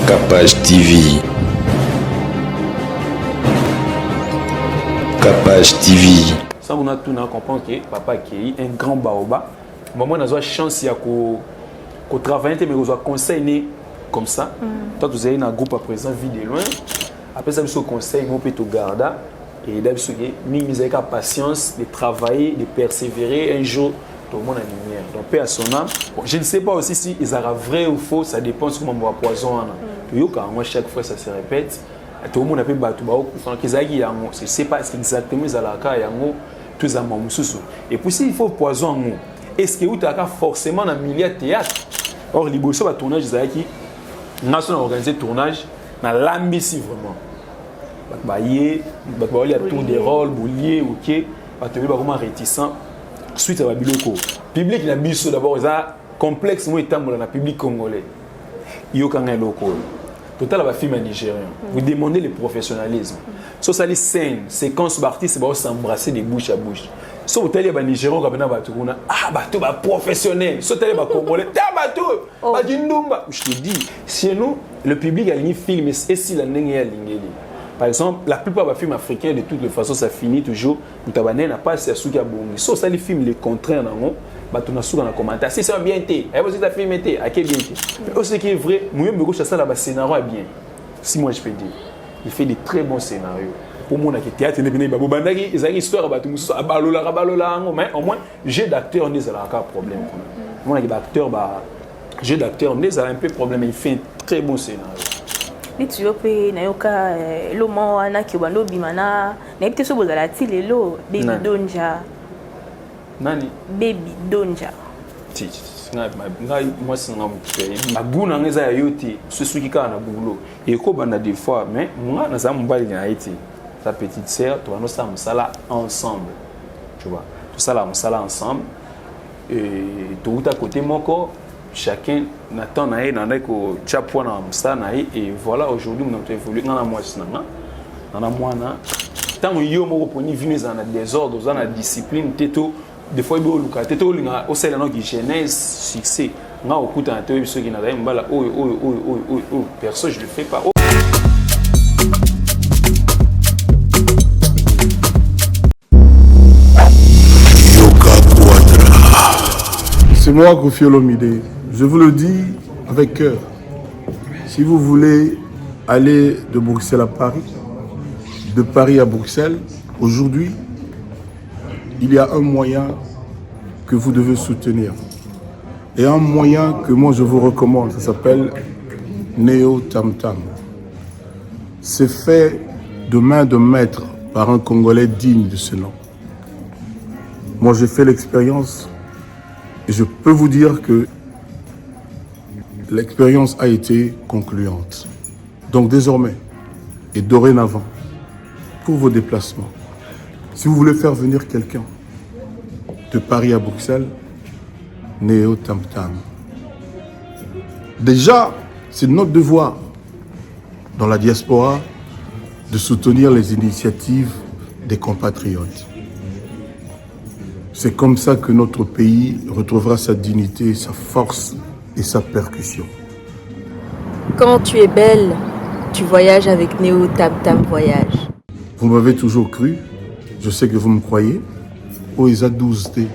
Capage TV. Capage TV. Ça, on a tout na comprendre que papa qui est un grand baobab. Maman a chance ya ko ko travailler mais ko conseil né comme ça. Mm. Toi tu es dans groupe à présent vie de loin. Après ça biso conseil mo pe to garda et da biso ke mingi ezalaka patience de travailler, de persévérer un jour tout le monde a lumière. Donc paix à son âme. Bon, je ne sais pas aussi si ezalaka vrai ou faux, ça dépend sur mambo ya poison wana. Toyoka yango chaque fois ça se répète. Tomona mpe bato baokufa ezalaki yango, je sais pas exactement ezalaka yango to ezala makambo mosusu. Et puis s'il faut poison yango, est ce que eutaka forcément na milieu ya théâtre? Or liboso batournage ezalaki, nga so na organise tournage, nalambisi vraiment bato baye, bato baolia tour de rôle, bolie oke, bato ebele bakoma réticent suite ya babiloko. Public na biso d'abord eza complexe mo etambola na public congolais. Yokanga eloko oyo, totala bafilme ya nigérian, vous demandez le professionnalisme. So osali scène, séquence, baartiste baos'embrasser de bouche à bouche. So otali ya banigérian, okapena bato kuna, ah, bato baprofessionnel. So otali bacongolais, ta bato bakindumba. Je te dis, chez nous le public alingi film esila ndenge ye alingeli. Par exemple, la plupart des films africains, de toutes les façons, ça finit toujours moto abanene na pasi ya suki abongi. So osali film le contraire nango, bato na suka na commentaire si ça bien te, ayeba soki film te ake bien te. Mais ce qui est vrai, Muyembe Gauche asala bascénario ya bien. Si moi je peux dire, il fait de très bons scénarios. Po monaki théâtre nde pene babobandaki, ezalaki histoire ya bato mosusu, abalolaka balola yango, mais au moins jeu d'acteur nde ezalaka kaka problème kuna. Omonaki baacteur ba jeu d'acteur nde ezala un peu problème. Il fait un très bon scénario. Neti yo mpe nayoka eloma wana ke obanda obima na, nayebi te so bozala ti lelo, Baby Nani? Donja. Nani? Baby Donja. Ti, ti, ti, ngai mwasi na nga motu ayebi bagu na nga eza ya yo te. So soki kaka na boulot ekobanda des fois, mais nga naza mobali na ye te, sa petite sœur. Tobanda osala mosala ensemble, tu vois, tosala mosala ensemble, touta côté moko, chacun na temps na ye, nandaki kotia poids na mosala na ye. Et voilà, aujourd'hui moto évolue, nga na mwasi na nga na na mwana. Ntango yo moko poni vino ezala na désordre, oza na discipline te, to des fois oyebi oluka te, to olinga osalela noki jeunesse succès, nga okutana te, oyebi soki nazali mobala oyo oyo oyo oyo oyo oyo, perso je le fais pas. Yoka Quadra. C'est moi, Koffi Olomide. Je vous le dis avec cœur. Si vous voulez aller de Bruxelles à Paris, de Paris à Bruxelles, aujourd'hui, il y a un moyen que vous devez soutenir. Et un moyen que moi je vous recommande, ça s'appelle Neo Tam Tam. C'est fait de main de maître par un Congolais digne de ce nom. Moi, j'ai fait l'expérience et je peux vous dire que l'expérience a été concluante. Donc désormais et dorénavant, pour vos déplacements, si vous voulez faire venir quelqu'un de Paris à Bruxelles, Néo Tam Tam. Déjà, c'est notre devoir dans la diaspora de soutenir les initiatives des compatriotes. C'est comme ça que notre pays retrouvera sa dignité, sa force et sa percussion. Quand tu es belle, tu voyages avec Néo Tam Tam Voyage. Vous m'avez toujours cru, je sais que vous me croyez. Oeza 12T,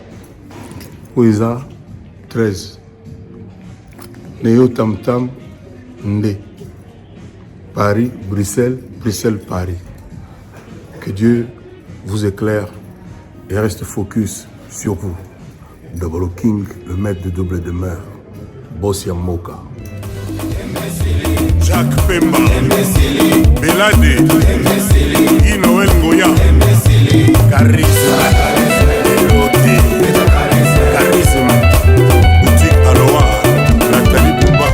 Oeza 13. Néo Tam Tam Ndé. Paris, Bruxelles, Bruxelles, Paris. Que Dieu vous éclaire et reste focus sur vous. Double King, le maître de double demeure. Boss ya Moka. Jacques Pemba, Belade, Guy Noël Ngoya, Charisme, Elote, Charisme, Boutique Aloha, Nathalie Bouba.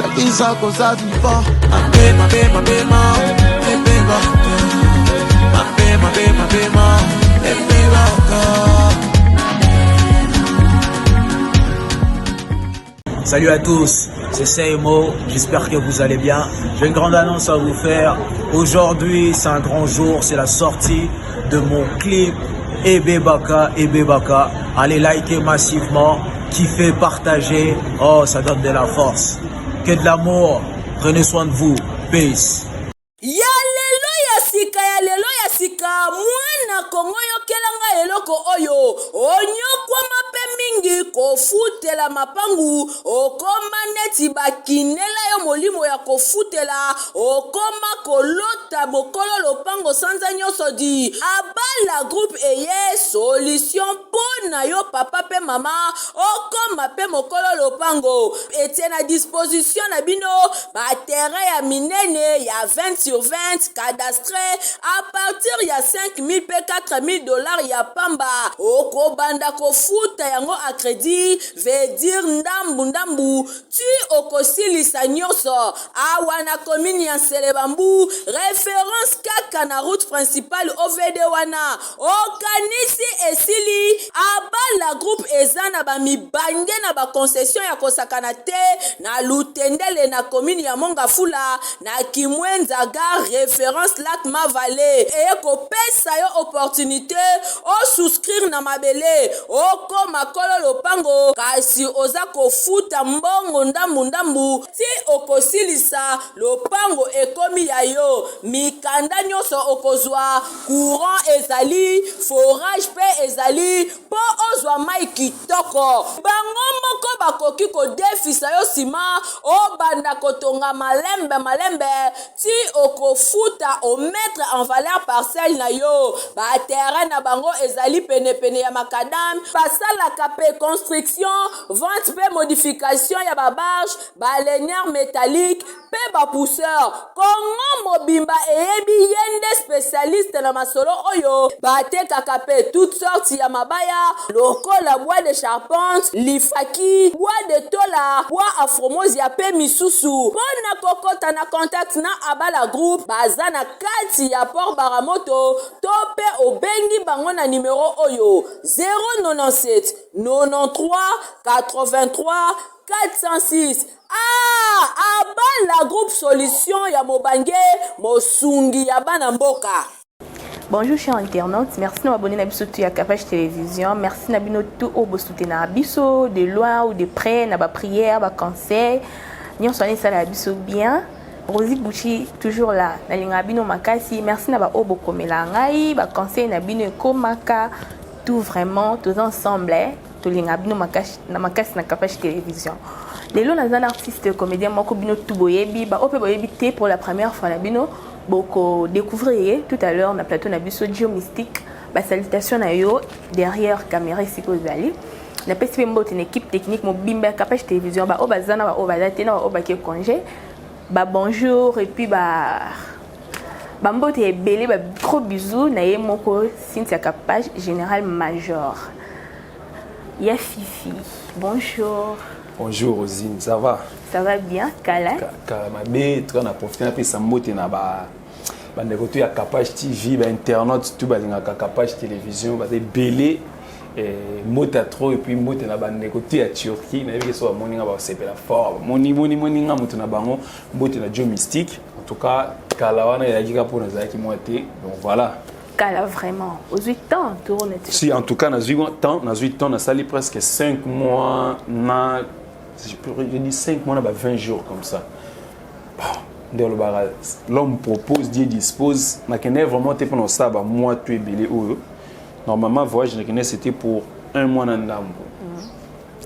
Lakisa koza vivant. Mabe mabe mabe ma ebeba, mabe mabe mabe ma ebebaka. Salut à tous, c'est Seymo, j'espère que vous allez bien. J'ai une grande annonce à vous faire. Aujourd'hui, c'est un grand jour, c'est la sortie de mon clip Ebebaka, Ebebaka. Allez liker massivement, kiffez, partagez. Oh, ça donne de la force. Que de l'amour. Prenez soin de vous. Peace. Ya lelo ya sika ya lelo ya sika mwana Kongo yokela nga eloko oyo onyokwama pe mingi kofutela mapangu okoma neti bakinela yo molimo ya kofutela okoma kolota mokolo lopango sanza nyonso di abala groupe eye solution mpo na yo papa pe mama okoma pe mokolo lopango etie na disposition na bino ba terrain ya minene ya 20 sur 20 cadastre à partir ya 5000 pe 4000 dollars ya pamba okobanda kofuta yango à crédit veut dire ndambu ndambu ti okosilisa nyonso awa na commune ya Nselebambu reference kaka na route principale OVD wana okanisi esili abala groupe eza na ba mibange na ba concession ya kosakana te na Lutendele na commune ya Mongafula na Kimwenza gare reference lac Mavale eye kopesa yo opportunite o souscrire na mabele okoma kolo lopango kasi oza kofuta mbongo ndambu ndambu ti okosilisa lopango ekomi ya yo mikanda nyonso okozwa courant ezali forage pe ezali mpo ozwa mai kitoko. Bango moko bakoki kodefisa yo sima obanda kotonga malembe malembe ti okofuta o mettre en valeur parcelle na yo. Ba terrain na bango ezali penepene ya macadam. Basalaka pe construction, vente pe modification ya ba barges, ba lanières métalliques pe ba pousseurs. Congo mobimba eyebi ye nde specialiste na masolo oyo. Batekaka pe toutes sortes ya mabaya lokola bois de charpente, lifaki, bois de tola, bois afromosia pe misusu. Po na kokota na contact na Abala Group, baza na kati ya Port Baramoto to pe obengi bango na numero oyo, 097 93 83 406. Ah abala groupe solution ya mobange mosungi ya bana mboka. Bonjour chers internautes, merci de m'abonner na biso tout ya Capage Télévision, merci na bino tout au soutenir biso de loin ou de près na ba prière, ba conseil, nyonso wana esala biso bien. Rosie Gucci toujours là, nalinga bino makasi, merci na ba oyo bokomela ngai, ba conseil na bino ekomaka tout vraiment tous ensemble eh? Tolinga bino makasi na makasi na Capage Télévision. Lelo naza na artiste comédien moko bino tout boyebi, ba oyo pe boyebi te pour la première fois na bino boko découvrir ye tout à l'heure na plateau na biso Dio Mystique. Ba salutation na yo derrière caméra esika ozali. Napesi pe mbote na équipe technique mobimba ya Capage Télévision, ba oyo baza na ba oyo baza te na ba oyo bake congé. Ba bonjour et puis ba ba mbote ebele, ba gros bisous na ye moko Cynthia Capage, général major. Ya Fifi, bonjour. Bonjour Rosine, ça va? Ça va bien, Kala? Kala mabe, tu as profité na pesa mbote na ba bandeko tout ya Capage TV, ba internautes tout balingaka Capage Télévision, ba ebele mbote ya trop et puis mbote na bandeko tout ya Turquie, na yebi so ba moninga ba sepela fort, moni moni moninga mutu na bango, mbote na Joe Mystique. En tout cas, kala wana ezalaki kaka mpo nazalaki mwa te, donc voilà. Kala vraiment, ozwi temps tourne. Si, en tout cas, nazwi temps, nazwi temps, nasali presque 5 mois na je peux je dis 5 mois na ba 20 jours comme ça. Bon, nde olobaka l'homme propose, Dieu dispose. Nakende vraiment te mpona kosala ba mois to ebele oyo. Normalement voyage nakende c'était pour un mois na ndambo.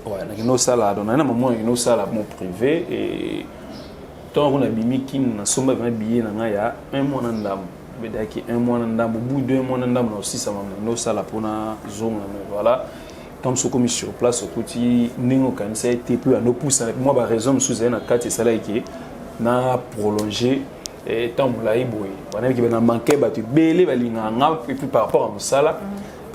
Ouais, nakende osala donc na moment nakende osala mon privé et ntango nabimi Kin nasomba vraiment billet na ngai ya un mois na ndambo. Bedaki un mois na ndambo, bout d'un mois na ndambo na osisa mama nosala mpona zonga, mais voilà. Tant mosusu okomi sur place okuti ndenge okanisa ye te mpe anopusa mwa ba raison mosusu ezali na kati esalaki ke na prolonger ntango molai boye banayebiki na manke bato ebele balingaka nga et puis par rapport à mosala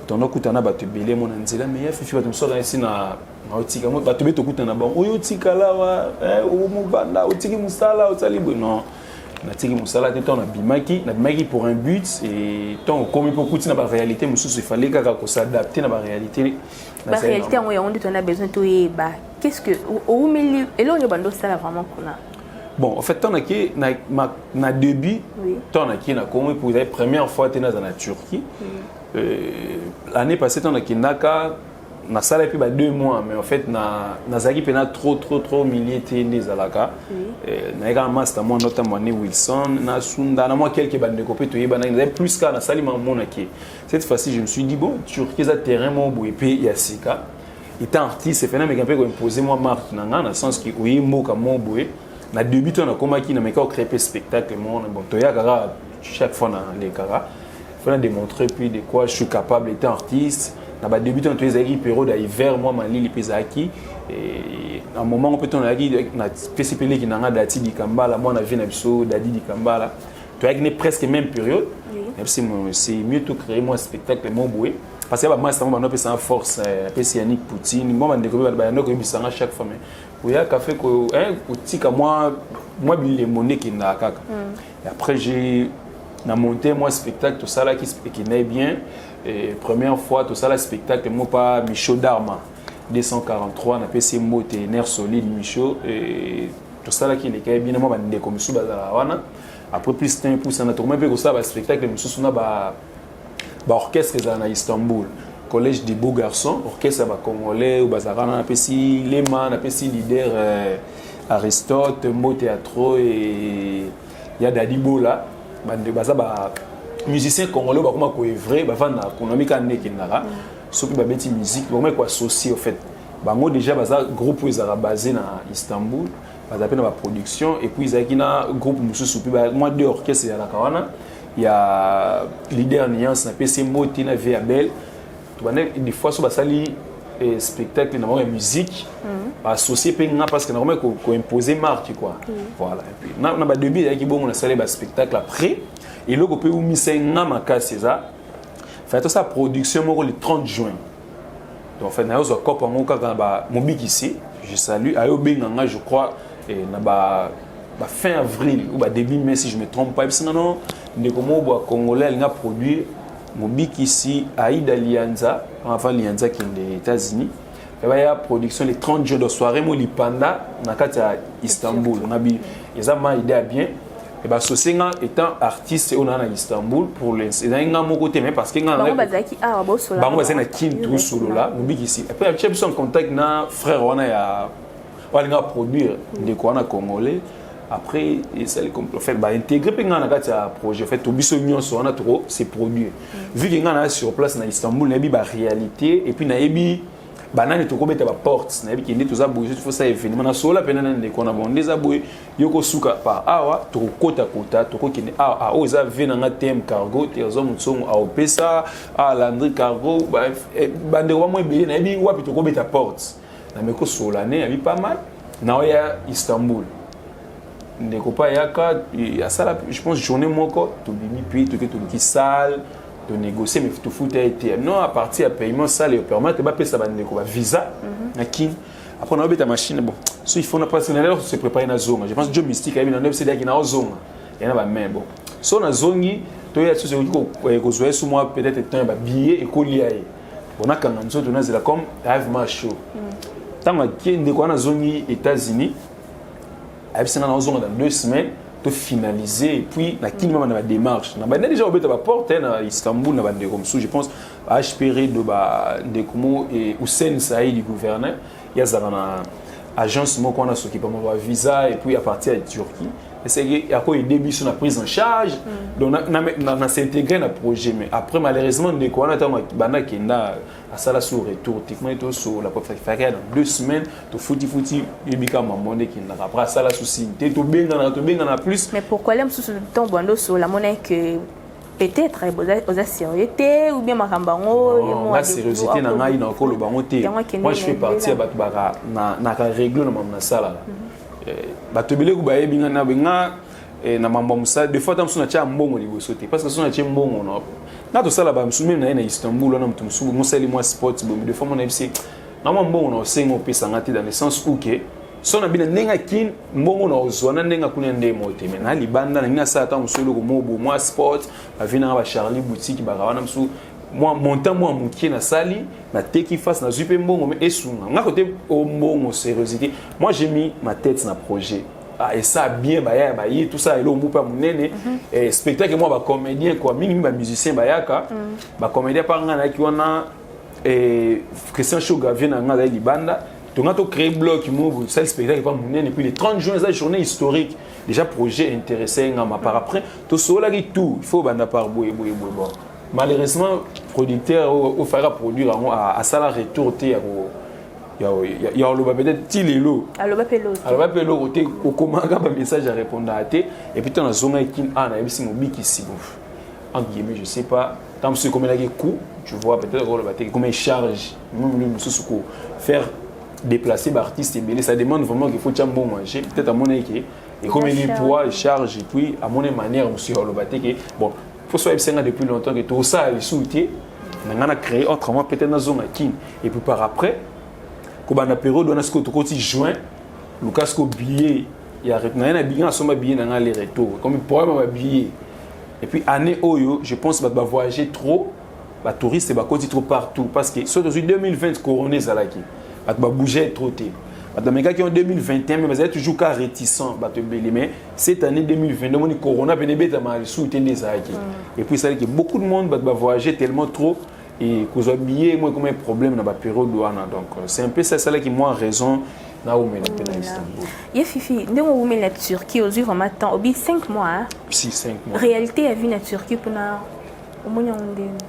tondo okutana na bato ebele mona nzela mais ya Fifi bato mosusu akanisi na otika bato be tokutana na bango oyo otikala wa omobanda otiki mosala osali boye non natiki mosala te. Ntango nabimaki, nabimaki pour un but et ntango okomi mpo okuti na baréalité mosusu, efale kaka kos'adapter na baréalité. Baréalité yango, yango nde tona besoin toyeba. Qu'est-ce que oumeli eloko nini bando osala vraiment kuna? Bon, en fait, ntango nake na début, ntango nake na Congo pour la première fois te naza na Turquie. L'année passée, ntango nakendaka, nasala mpe ba 2 mois, mais en fait nazalaki mpena trop trop trop milie te nde ezalaka. Nayekaka master mwa notamment ne Wilson nasunda na mwa quelque bandeko mpe toyebanaki. Nazali plus kaka nasali mamonaki. Cette fois-ci, je me suis dit, bon, Turquie eza terrain moko boye mpe ya sika. Étant artiste, efena meka mpe koimpose mwa marque na nga, na sens ke oye mboka moko boye. Na début to nakomaki na meka ocréer mpe spectacle moko. Bon, toyaka kaka chaque fois nalekaka, fana démontrer puis de quoi je suis capable étant artiste. Na badébut to ezalaki période ya hiver, mwa malili mpe ezalaki. Na moment mpe to nayaki, napesi mpe leki na nga Dati Dikambala, mwana vie na biso Dadi Dikambala, toyaki ne presque même période. Nayebisi, c'est mieux to créer mwa spectacle mo boye, parce que bamasta mo bando apesanga force, apesi Yannick Poutine, mwa bandeko mpe bayando koyebisanga chaque fois, mais oyaka fe kotika mwa bilembo nde ekendaka kaka. Et après, j'ai na monté moi spectacle, tosalaki, ekendaki bien. Et première fois tosala spectacle mo pa Micho Dharma 243, napesi ye mbote, nerf solide Micho. Tosalaki, elekaki bien na mwa bandeko mosusu bazalaka wana. Après, plus temps epusana, tokomi mpe kosala baspectacle mosusu na baorchestre ezala na Istanbul, Collège des beaux garçons, orchestre ya bacongolais oyo bazalaka wana. Napesi lema, napesi leader Aristote mbote ya tro e ya Dadi Bola. Bande baza ba musicien congolais oyo bakoma koœuvrer, bavanda kuna mika nde ekendaka. Soki babeti musique, bakoma koassocier. Au fait, bango déjà baza groupe oyo ezalaka basé na Istanbul, baza mpe na baproduction. Et puis ezalaki na groupe mosusu mpe, mwa deux orchestre ezalaka wana ya leader Nuance, napesi mbote na vie ya belle. Tobande des fois so basali spectacle na bango ya musique, baassocie mpe nga, parce que nakomi koimpose marque quoi. Voilà. Et puis na badébut ezalaki bongo, nasali baspectacle. Après, eloko mpe umisa nga makasi eza fai tosala production moko le 30 juin. Donc en fait, nayozwa cope yango kaka na bamobikisi, je salue, ayobenga nga, je crois na ba fin avril ou ba début mai, si je me trompe pas. Ebisi nga no ndeko moko boya congolais alinga produire Mobikisi, Aida Lianza, avant Lianza akende États-Unis. Baya production le 30 juin de soirée mo lipanda na kati ya Istanbul. Ngabi eza ma idée ya bien e baassocie nga étant artiste oyo naa na Istanbul. Pour ezalaki nga moko te, mais parce que nga bango bazalaki awa, bosolola? Bango bazali na Kine, tosolola Mobikisi. Après, atia biso en contact na frère wana ya oyo alinga produire, ndeko wana congolais. Après, esali, en fait, baintégrer mpe ngai na kati ya projet. En fait, to biso nyonso wana toko se produire, vu que ngai naa sur place na Istanbul, nayebi baréalité et puis nayebi banani tokobeta baporte. Nayebi ke nde toza boye, soki fosala événement, nasola mpena na ndeko na bon, nde eza boye, yo kosuka par awa, tokokota-kota, tokokende awa. Oyo eza ve na nga tm cargo Trésor Motsongo aopesa a Landry Cargo, bandeko bamwa ebele, nayebi wapi tokobeta porte. Nameki kosola ne yabi pas mal na oya Istanbul. Ndeko mpe ayaka, asala, je pense, journée moko, tobimi, puis toke toluki salle, tonégocie, mais tofuta ye te. Non, à partir ya paiement, salle epermettre bapesa bandeko bavisa na Kine. Après, naobeta machine, bon, so il faut na parce que nalelo se préparer na zonga. Je pense Joe Mystique ayebi na nde yaki na ozonga ya na bamain. Bon, so nazongi, toya susu, ekoki kozwa ye su mwa peut-être temps ya babillet ekolia ye. Bon, nakanga nzoto, nazela comme vraiment chaud. Ntango ake, ndeko wana azongi États-Unis, ayebisi nga nazonga dans 2 semaines, tofinaliser. Et puis nakini mama na badémarche na bande déjà kobeta baporte na Istanbul na bandeko mosusu, je pense hp Redo, bandeko mo Hussein Saidi, gouverneur ye, azalaka na agence moko wana soki pamo bavisa. Et puis à partir ya Turquie, eseki akoaider biso na prise en charge. Donc na s'intégrer na projet. Mais après, malheureusement, ndeko wana, ntango banda akenda, asala sur retour tikma tosola faki dans 2 semaines, tofutifuti, yebika mambo nde ekendaka. Après, asala susi te, tobengana, tobengana plus. Mais pourquoi le mosusu ntango bando osola, mona que peut-être oza sérieux te ou bien makambo yango? Nga sérieuxité na ngai na okoloba yango te. Moi, je fais partie ya bato baka naka réglo na mambo nasalaka. Bato ebele ku bayebi nga na nga na mambo ya mosala. Des fois, ata mosusu natia mbongo liboso te, parce que so natie mbongo na nga, tosala bamosusu meme na ye na Istanbul wana, moto mosusu mosali mwa sport bomi, des fois mona yebisi nga mwa mbongo na osenga opesanga te, dans le sens où ke so na bino ndenge akini mbongo na ozwa na ndenge akuna nde mo te. Mais na libanda nangi nasala ata mosusu eloko mo bo mwa sport, bavi nanga bacharlie boutique baka wana, mosusu mwa montant mwa mokie nasali, nateki face, nazwi mpe mbongo, me esunga nga kote o mbongo. Sérieuxité, moi j'ai mis ma tête na projet. Ah, esa bien, baya baye, tout ça, eloko moko ya monene. Eh, spectacle mwa bacomédien quoi, mingi bamusicien bayaka, bacomédien. Mpa nga nayaki wana, eh, Christian Shoga, vie na nga azali libanda. Tonga tocréer bloc moko, sali spectacle pa monene. Puis le 30 juin eza journée historique. Déjà projet intéressé nga, ma par après tosololaki tout, il faut banda par boye boye boye. Bon, malheureusement producteur oyo ofalaka produire yango asala retour te ya koloba peut-être ti lelo. Aloba mpe eloko te. Aloba mpe eloko te, okomaka bamessage, arépondaka te. Et puis ntango nazongaki Kine, a nayebisi mobikisi, bon, entre guillemets, je sais pas, ntango mosusu ekomelaki coup, tu vois, peut-être koloba te ekomi charge même lui mosusu ko faire déplacer baartiste ebele, ça demande vraiment qu'il faut tia mbongo manger. Peut-être amonaki ke ekomeli charge. Poids, charge, et puis amoni manière mosusu ya koloba te ke bon, faut so ayebisenga depuis longtemps ke tosala lisusu te na ngai na créer autrement, peut-être nazonga Kine. Et puis par après kobanda période wana, sikoyo tokoti juin, luka sikoyo billet ya na ye na billet, nasomba billet na ngai aller retour comme problème ya babillet. Et puis année oyo, je pense bato bavoyage trop, batouriste bakoti trop partout, parce que soki tozwi 2020, corona ezalaki, bato babougeait trop te. Bato bamekaki en 2021, mais bazali toujours ka réticent, bato ebele. Mais cette année 2022, omoni corona pene ebetama lisusu te nde ezalaki. Et puis esalaki beaucoup de monde, bato bavoyage tellement trop et kozwa billet moi ekoma problème na bapériode wana. Donc c'est un peu ça esalaki moi raison naumela mpe na Istanbul. Ye Fifi, ndenge owumeli na Turquie, ozwi vraiment temps, obi 5 mois, hein? Si, 5 mois. Réalité ya vie na Turquie mpona omoni yango ndenge?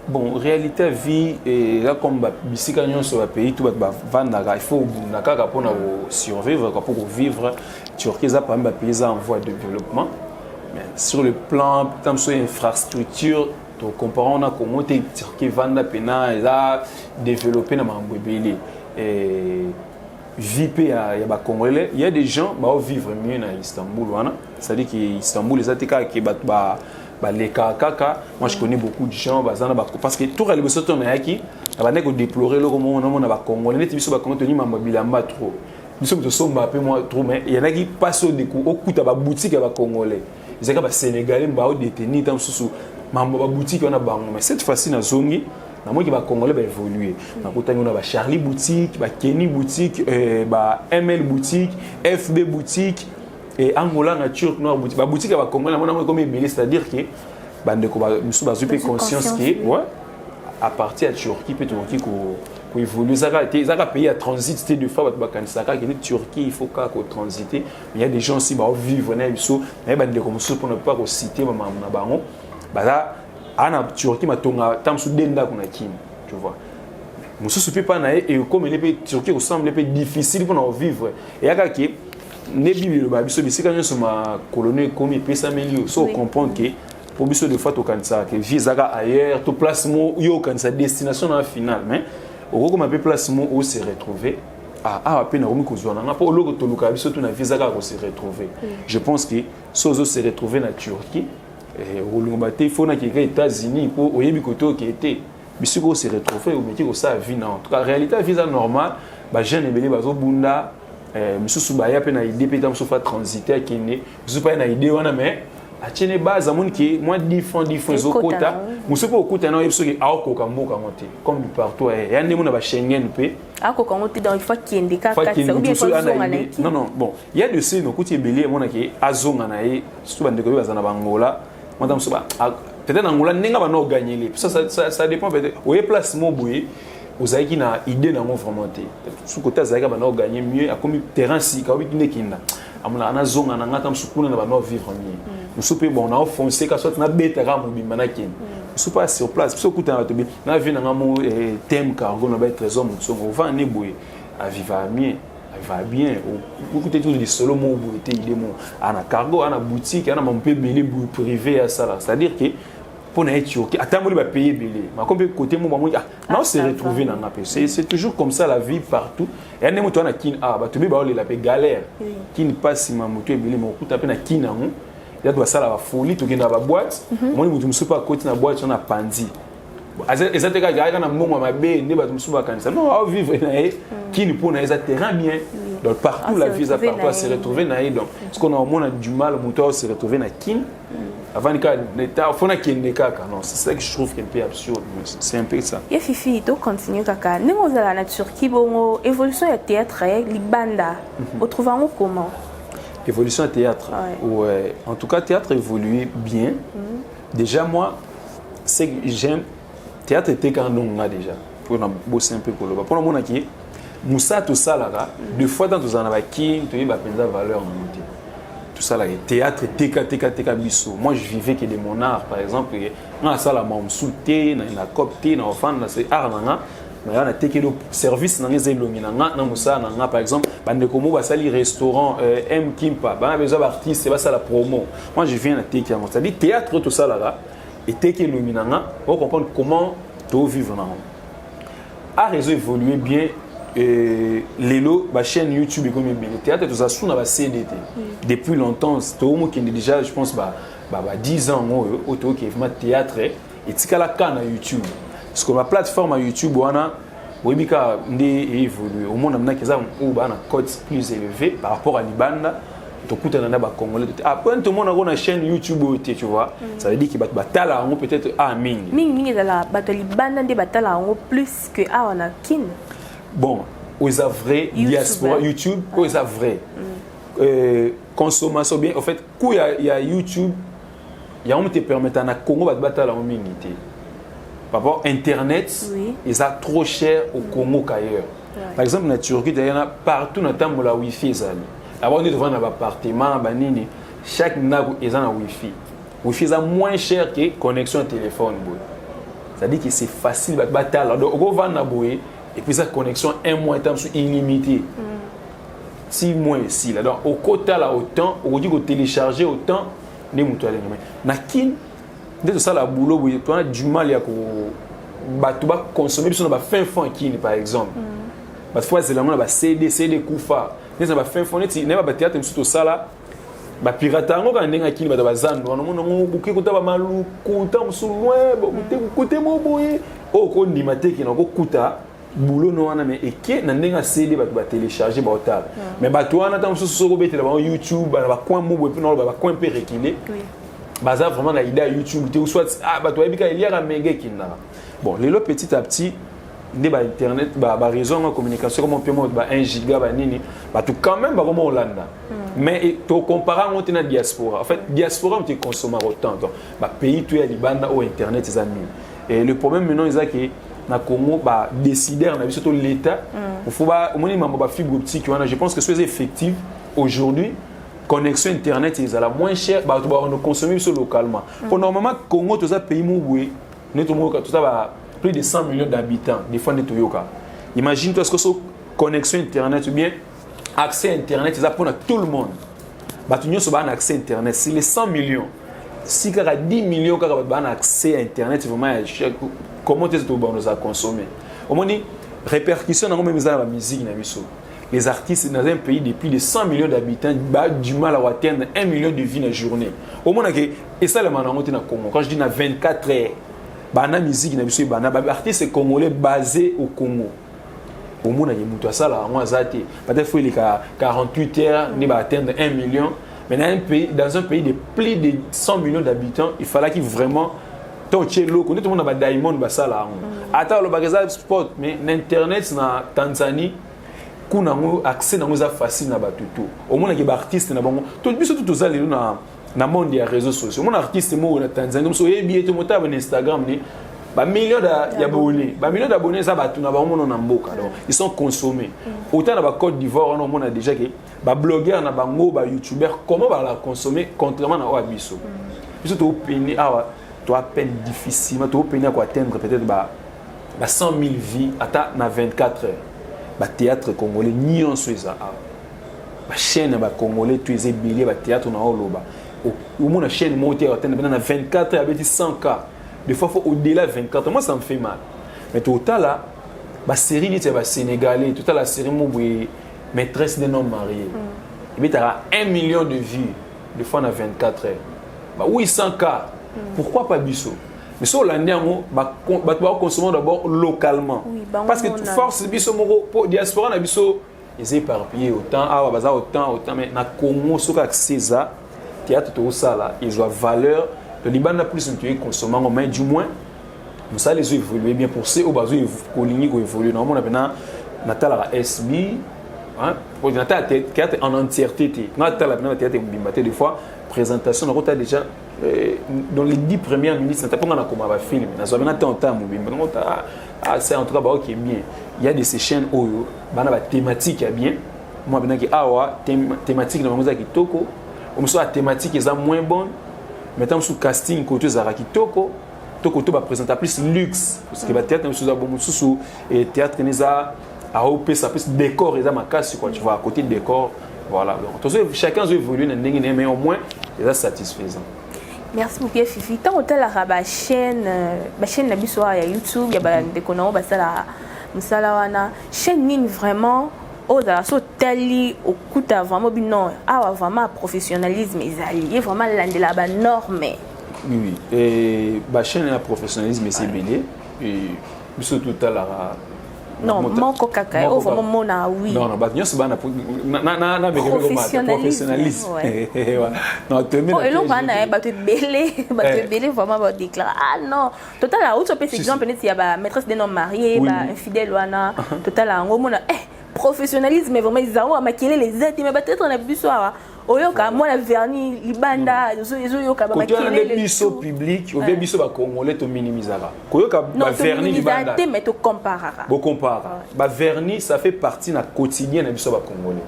Bon, réalité ya vie eza comme bisika nyonso, bapays tout, bato bavandaka, il faut obunda kaka mpona kosurvivre quoi, mpo kovivre. Turquie eza parmi bapays eza en voie de développement, mais sur le plan ta mosusu infrastructure, tocompare na Congo te. Turquie evanda mpena eza développé na makambo ebele. Vie mpe ya bacongolais, il y a des gens baovivre mieux na Istanbul wana, c'est-à-dire que Istanbul eza te kaka ke bato balekaka kaka. Moi, je connais beaucoup de gens baza na, parce que tour ya liboso to nayaki, na bandaki kodéplorer eloko moko, namona bacongolais neti biso bacongolais toni mambo ya bilamba trop, biso tosomba mpe mwa trop, mais yanaki mpasi odeku okuta baboutique ya bacongolais ezalaka basénégalais baodétenir ta mosusu mambo baboutique wana bango. Mais cette fois-ci nazongi, namoniki bacongolais baévolue. Nakutani kuna bacharlie boutique, bakeni boutique, ba ML boutique, FB boutique et Angola na Turc noir boutique. Baboutique ya bacongolais namoni yango ekomi ebele, c'est-à-dire ke bandeko mosusu bazwi mpe conscience ke ouais, à partir ya Turquie mpe tokoki koévolue. Ezaka te, ezaka pays ya transit te. Des fois bato bakanisaka kende Turquie, il faut kaka kotransiter, mais il y a des gens aussi baovivre na biso naye bandeko mosusu, mpona mpa kociter bamakambo na bango, baza aa na Turquie, matonga ta mosusu de ndako na Kini, tu vois. Mosusu mpe mpa na ye ekomeli mpe Turquie kosemble mpe difficile mpona kovivre. Eyaka ke nde Bible eloba biso, bisika nyonso makolono ekomi epesameli yo. So comprendre ke po biso des fois tokanisaka ke vie ezaka ailleurs to place mo yo okanisa destination na finale, mais okokoma mpe place mo ose retrouver. Ah, awa mpe nakomi kozwa nanga mpo oloko tolukaka biso to na vie eza kaka kose retrouver. Je pense que so ozo se retrouver na Turquie, okolongoba te faut nakeka États-Unis mpo oyebi kote okee te. Bisika ose retrouver, omeki kosala vie na. En tout cas, réalité ya vie eza normal, bajeune ebele bazobunda, misusu baya mpe na idée mpe ta mosusu fa transiter akende, mosusu mpe aya na idée wana, mais atiene base, amoni ke mwa 10 francs, 10 francs ezokota. Mosusu mpe okuta na oyebi soki aokoka mboka yango te, comme partout ya ndenge na baSchengen mpe. Akoka yango te, donc il faut akende kaka ou bien faut azonga na Non, non, bon, il y a de ces nokuti ebele emonaki azonga na ye, surtout bandeko oyo baza na bangola mwata mosusu, peut-être na Angola ndenge bana oganyele. Ça dépend, peut-être oye place mo boye, ozalaki na idée nango vraiment te. Su côté azalaki bana oganye mieux, akomi terrain sika, obi nde kinda amonaka nazonga na nga ta mosusu kuna na bana ovivre mieux. Mosusu mpe bon, naofonce ka soit nabeta kaka mobimba nakende. Mosusu mpe sur place biso okutana bato na vie nanga mo thème cargo na ba Trésor Motsongo, ovanda ne boye, aviva mieux, aviva bien. Okuta ti lisolo moko boye te, idée mo ana cargo, ana boutique, ana mampo ebele boye privé asala, c'est-à-dire que mpo na ye Turquie atamboli bapays ebele mako mpe côté mo bamoni, ah, na se retrouver na nga mpe. C'est toujours comme ça, la vie partout eya nde moto wana Kine, ah, bato mpe baolela mpe galère Kine mpasi ma moto ebele ma okuta mpe na Kine yango ya to basala bafolie. Tokenda na baboîte, omoni moto mosusu mpe akoti na boîte wana apandi, eza te kaka ayaka na mbongo ya mabe nde bato mosusu bakanisa. Non, aovivre na ye Kini, mpo na ye eza terrain bien. Donc partout la vie eza partout, ase retrouver na ye. Donc ce qu'on a omona du mal, moto ao se retrouver na Kine avant kaka neta faut nakende kaka. Non, c'est ça que je trouve un peu absurde, c'est un peu ça. Ye Fifi, tocontinue kaka ndenge ozala na Turquie bongo, évolution ya théâtre libanda, otrouve yango comment? Évolution ya théâtre? Ouais. Ouais. En tout cas, théâtre évolue bien. Déjà, moi, c'est que j'aime théâtre etekaka ndongo nga déjà mpona bosi mpe koloba mpona omonaki mosala tosalaka. Deux fois tant tozala na bakini, toyeba mpenza valeur nango te. Tosalaka théâtre, teka teka teka biso. Moi, je vivais que de mon art. Par exemple, nga nasala mosusu te, na cop te, na ofanda na art na nga naya natekeli service na nga, eza elongi na nga na mosala na nga. Par exemple, bandeko mo basali restaurant M Kimpa, bana besoin baartiste basala promo, moi je viens, nateki yango. C'est à dire, théâtre oyo tosalaka eteki elongi na nga. Ocomprendre comment tovivre nango. Art ezo évoluer bien. Lelo bachaîne YouTube ekomi ebele. Théâtre, toza su na baCD te depuis longtemps. Toomokende déjà, je pense ba 10 ans oyo oyo toyoki vraiment théâtre etikala kaka na YouTube, parce que baplateforme ya YouTube wana, oyebi kaka nde évolue. Omona mnaki eza oyo baa na cote plus élevé par rapport à libanda. Tokutana na bacongolais te après, tomona yango na chaîne YouTube oyo te, tu vois. Ça veut dire que bato batala yango peut-être a mingi. Mingimingi ezala bato ya libanda nde batala yango plus que awa na Kine. Bon, oyo eza vrai. YouTube, diaspora hein. YouTube oyo eza vrai. Consommation bien, en fait, coût ya YouTube yango te permettre na Congo bato batala yango mingi te par rapport internet. Eza trop cher au Congo qu'ailleurs. Par exemple, na Turquie, tayana partout na tambola, wifi ezali. D'abord nde tovanda na baappartement banini, chaque ndako eza na wifi. Wifi eza moins cher que connexion ya téléphone boye. C'est-à-dire que c'est facile bato batala. Donc okovanda boye et puis eza connexion un mois eta mosusu illimité, 6 mois esila. Donc okotala autant, okoki kotélécharger autant nde moto alingi. Mais na Kine nde tosala boulot boye, towana du mal ya ko bato baconsommer biso na bafin fond ya Kine. Par exemple, bato fo azela yango na baCD, CD kufa neti na bafin fond, neti nayeba bathéâtre mosusu tosala, bapirata yango kaka ndenge akini. Bato bazando wana, omona yango boke kota bamaluku ta mosusu loin kote mo boye oyo okondima te ke na okokuta boulot no wana. Mais eke na ndenge ya CD, bato batélécharge, baotala. Mais bato wana, ntango mosusu soki obetela bango YouTube na bacoin mo boye, mpe na bacoin mpe reculé, baza vraiment na idée ya YouTube te, ou soit ah, bato bayebi kaka eliaka mega ekendaka. Bon, lelo petit à petit nde bainternet, baréseau yango ya communication koma mpe mo ba 1 giga banini, bato quand même bakoma olanda. Mais tocompare yango te na diaspora. En fait, diaspora moto econsommaka autant. Donc bapays to ya libanda oyo internet eza mingi. Et le problème maintenant eza ke na Congo, badécideur na biso to l'État, faut omoni mambo bafibre optique wana. Je pense que so eza effective aujourd'hui, connexion internet ezala moins cher, bato bakona consommer biso localement. Po normalement Congo toza pays mo boye nde tomoyoka, toza ba plus de 100 millions d'habitants des fois nde toyoka. Imagine toi ce que so connexion internet ou bien accès internet eza mpona tout le monde, bato nyonso baa na accès internet. Si les 100 millions, si kaka 10 millions kaka bato baa na accès à internet vraiment ya comment te tobanda ozala consommer? Omoni répercussion nango même eza na bamusique na biso. Les artistes dans un pays de plus de 100 millions d'habitants ba du mal à atteindre 1 million de vues na journée. Omonake esalema nango te na Congo. Quand je dis na 24 heures, bana musique na biso ebanda, baartiste congolais basé au Congo, omonake moto asala yango aza te. Peut-être faut eleka 48 heures nde baatteindre 1 million. Mais dans un pays de plus de 100 millions d'habitants, il fallait vraiment to otie eloko nde tomona badiamond basala yango. Ata olobaka eza sport, mais na internet na Tanzanie kuna yango, accès nango eza facile na bato to omonaki baartiste na bango to biso to toza lelo na monde ya réseaux sociaux. Omona artiste moko na Tanzanie moso oyebi ye te, motala na Instagram ne bamillion d'abonnés, bamillion d'abonnés eza bato na bango mono na mboka. Donc ils sont consommés autant na bacôte d'Ivoire wana. Omona déjà ke bablogueur na bango, bayoutubeur, comment bala consommer, contrairement na oyo ya biso. Biso toopene awa, to à peine difficilement toopene ya koatteindre peut-être ba 100 000 vues ata na 24 heures. Bathéâtre congolais nyonso eza awa, bachaîne ya bacongolais to eza ebele. Bathéâtre na oloba, omona chaîne moko te atteindre mpena na 24 heures abeti 100 K. Des fois faut au-delà 24. Moi, ça me fait mal. Mais totala basérie neti ya basénégalais, totala série mo boye, Maîtresse d'un homme marié, ebetaka 1 million de vues des fois na 24 heures, ba 800 K. Pourquoi pas biso? Mais so olandi yango, bato bakonsommer d'abord localement. Oui, bango parce que mona. Force biso moko po diaspora na biso eza éparpillé autant awa, baza autant autant. Mais na Congo, soki accès eza, théâtre tokosala ezwa valeur to libanda plus moto ekonsommer yango. Mais du moins mosala ezo évolue bien pour ceux oyo bazo kolingi koévolue. Naomona mpena natalaka SB. Hein? Natala théâtre en entièreté te. Natala na théâtre mobimba te des fois présentation nakota déjà euh, dans les 10 premières minutes nata mpo nga nakoma bafilm nazwa bena temps ota mobimba nakota ah, ah, c'est en tout cas baoke bien. Il y a de ces chaînes oyo bana bathématique ya bien mwa benaki awa thématique na bango eza kitoko, mosusu ya thématique eza moins bonne, mais ntango mosusu casting koto ezalaka kitoko to koto baprésenta plus luxe, parce que bathéâtre na biso eza bo mosusu théâtre ne eza aopesa plus décor eza makasi quoi, tu vois, à côté décor, voilà. Donc tozo chacun azo évoluer na ndenge na ye, mais au moins eza satisfaisant. Merci beaucoup Fifi. Ntango otalaka bachaîne, bachaîne na biso awa ya YouTube ya bandeko na oyo basala mosala wana, chaîne nini vraiment oyo ozala so otali okuta vraiment bino awa vraiment professionnalisme ezali, ye vraiment alandela banorme? Oui, et bachaîne ya professionnalisme esi ebele biso totalaka. Non, moko kaka oyo vraiment mona, oui. Non, non, bato nyonso bana professionnalisme. Non, eloko wana ye bato ebele, bato ebele vraiment badéclare: ah non, totala auti opesa exemple neti ya bamaîtresse d'un homme marié, bainfidèle wana, totala yango omona eh professionnalisme vraiment ezango, makelele eza te. Mais batetre na biso awa oyoka mwana verni libanda, ezoyoka. Bamakelele. Biso public obie biso bacongolais tominimisaka koyoka baverni libanda. Te, mais tocomparaka. Bocomparaka baverni, ça fait partie na quotidien na biso bacongolais,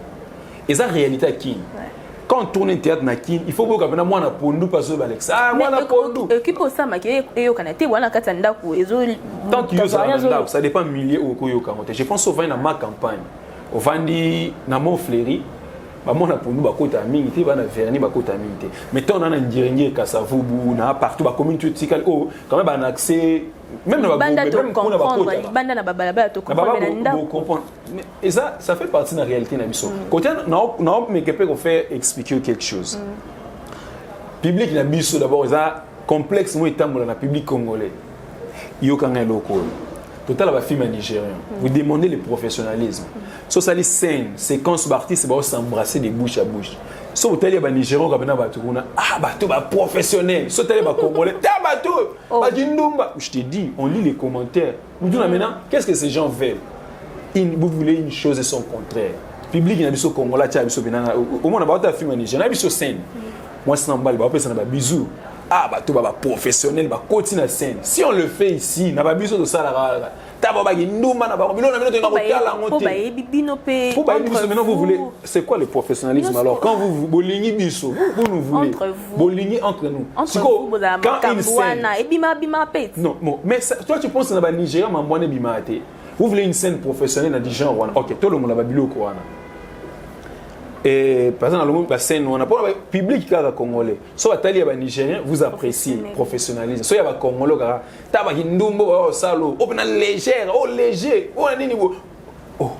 eza réalité ya Kini. Quand on tourne théâtre na Kini, il faut boyoka mpena mwana pondu mpe azoyeba lekisa, ah mwana pondu. Ekipe osamaki eyokana te wana kati ya ndako. Ezo Tant que yozala na ndako, ça dépend milieu oyo okoyoka yango te. Je pense ovandi na ma campagne, ovandi na Mont Fleury, bamona pondu bakota mingi te, bana verni bakota mingi te. Mais ntango na na Ngiringiri, Kasavubu, na partout bacommune to etikali oyo quand même bana accès même na libanda tocomprendre, libanda na babalabala tocomprendre, na ndako comprendre. Et ça, ça fait partie de la réalité na biso. Côté na meke mpe kofaire expliquer quelque chose. Public na biso d'abord eza complexe mo etambola na public congolais. Yokanga eloko oyo, totala bafilm ya nigérien, vous demandez le professionnalisme. So osali scène, séquence, baartiste baos'embrasser de bouche à bouche. So otali ya banigérien, oka mpena bato kuna, ah bato baprofessionnel. So otali bacongolais, ta bato bakindumba. Je te dis, on lit les commentaires mutuna. Maintenant, qu'est-ce que ces gens veulent? Vous voulez une chose et son contraire. Public na biso congolais atia biso mpena omona baota film ya nigérien na biso, scène mwasi na mobali baopesa na babisou, ah bato ba baprofessionnel bakoti na scène. Si on le fait ici na babiso tosalaka, ta babaki ndumba na bango, biloko na bino toyina kotala yango te. Bayebi bino mpe. Po bayebi biso. Maintenant, vous voulez, c'est quoi le professionnalisme? Alors quand vous bolingi biso, vous nous voulez bolingi entre nous. Siko quand une scène ebima bima mpe. Non, bon, mais ça, toi tu penses na banigéria mambo wana ebima te. Vous voulez une scène professionnelle na du genre wana, ok, tolongola babiloko wana. Et par exemple nalongo bascène wana mpona public kaka congolais, so batali ya banigérien, vous appréciez professionnalisme. So ya bacongolais kaka ta bakindumbo baosala o mpena légère, o léger o na nini bo. Oh,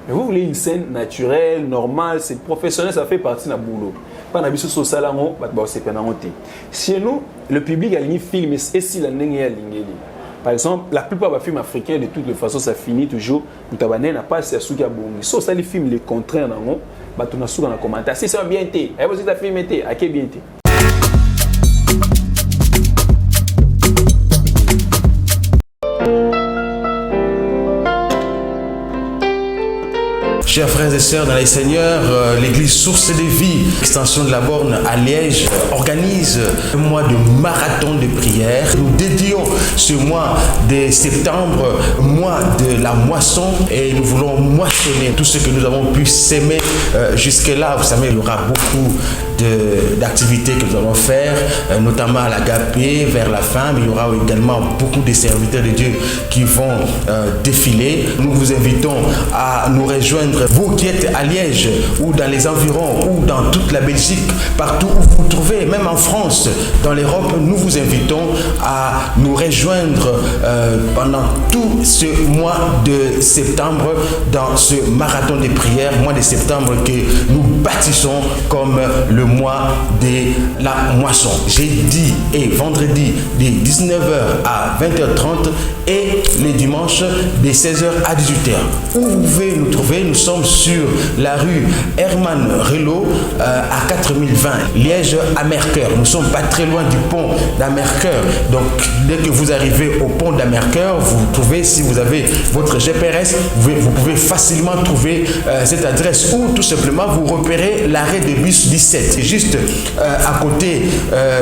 mais vous voulez une scène naturelle, normale, c'est professionnel, ça fait partie na boulot mpa na biso. So osala yango, bato baosepela yango te. Chez nous, le public alingi film esila ndenge ye alingeli. Par exemple, la plupart des films africains, de toutes les façons, ça finit toujours moto abanene na pasi ya suki abongi. So osali film le contraire nango, bato na suka na commentaire: si c'est bien te, ayebosita film te ake bien te. Chers frères et sœurs dans les Seigneurs, l'église Source de Vie, extension de la Borne à Liège, organise un mois de marathon de prière. Nous dédions ce mois de septembre, mois de la moisson, et nous voulons moissonner tout ce que nous avons pu semer jusque-là. Vous savez, il y aura beaucoup d'activités que nous allons faire, notamment à l'agapé vers la fin, mais il y aura également beaucoup de serviteurs de Dieu qui vont défiler. Nous vous invitons à nous rejoindre, vous qui êtes à Liège ou dans les environs ou dans toute la Belgique, partout où vous vous trouvez, même en France, dans l'Europe, nous vous invitons à nous rejoindre pendant tout ce mois de septembre dans ce marathon de prières, mois de septembre que nous bâtissons comme le mois de la moisson. Jeudi et vendredi de 19h à 20h30 et les dimanches de 16h à 18h. Où vous pouvez nous trouver, nous sommes sommes sur la rue Herman Relo à 4020 Liège Amercœur. Nous sommes pas très loin du pont d'Amercœur. Donc dès que vous arrivez au pont d'Amercœur, vous trouvez, si vous avez votre GPS, vous pouvez facilement trouver cette adresse ou tout simplement vous repérez l'arrêt de bus 17, juste à côté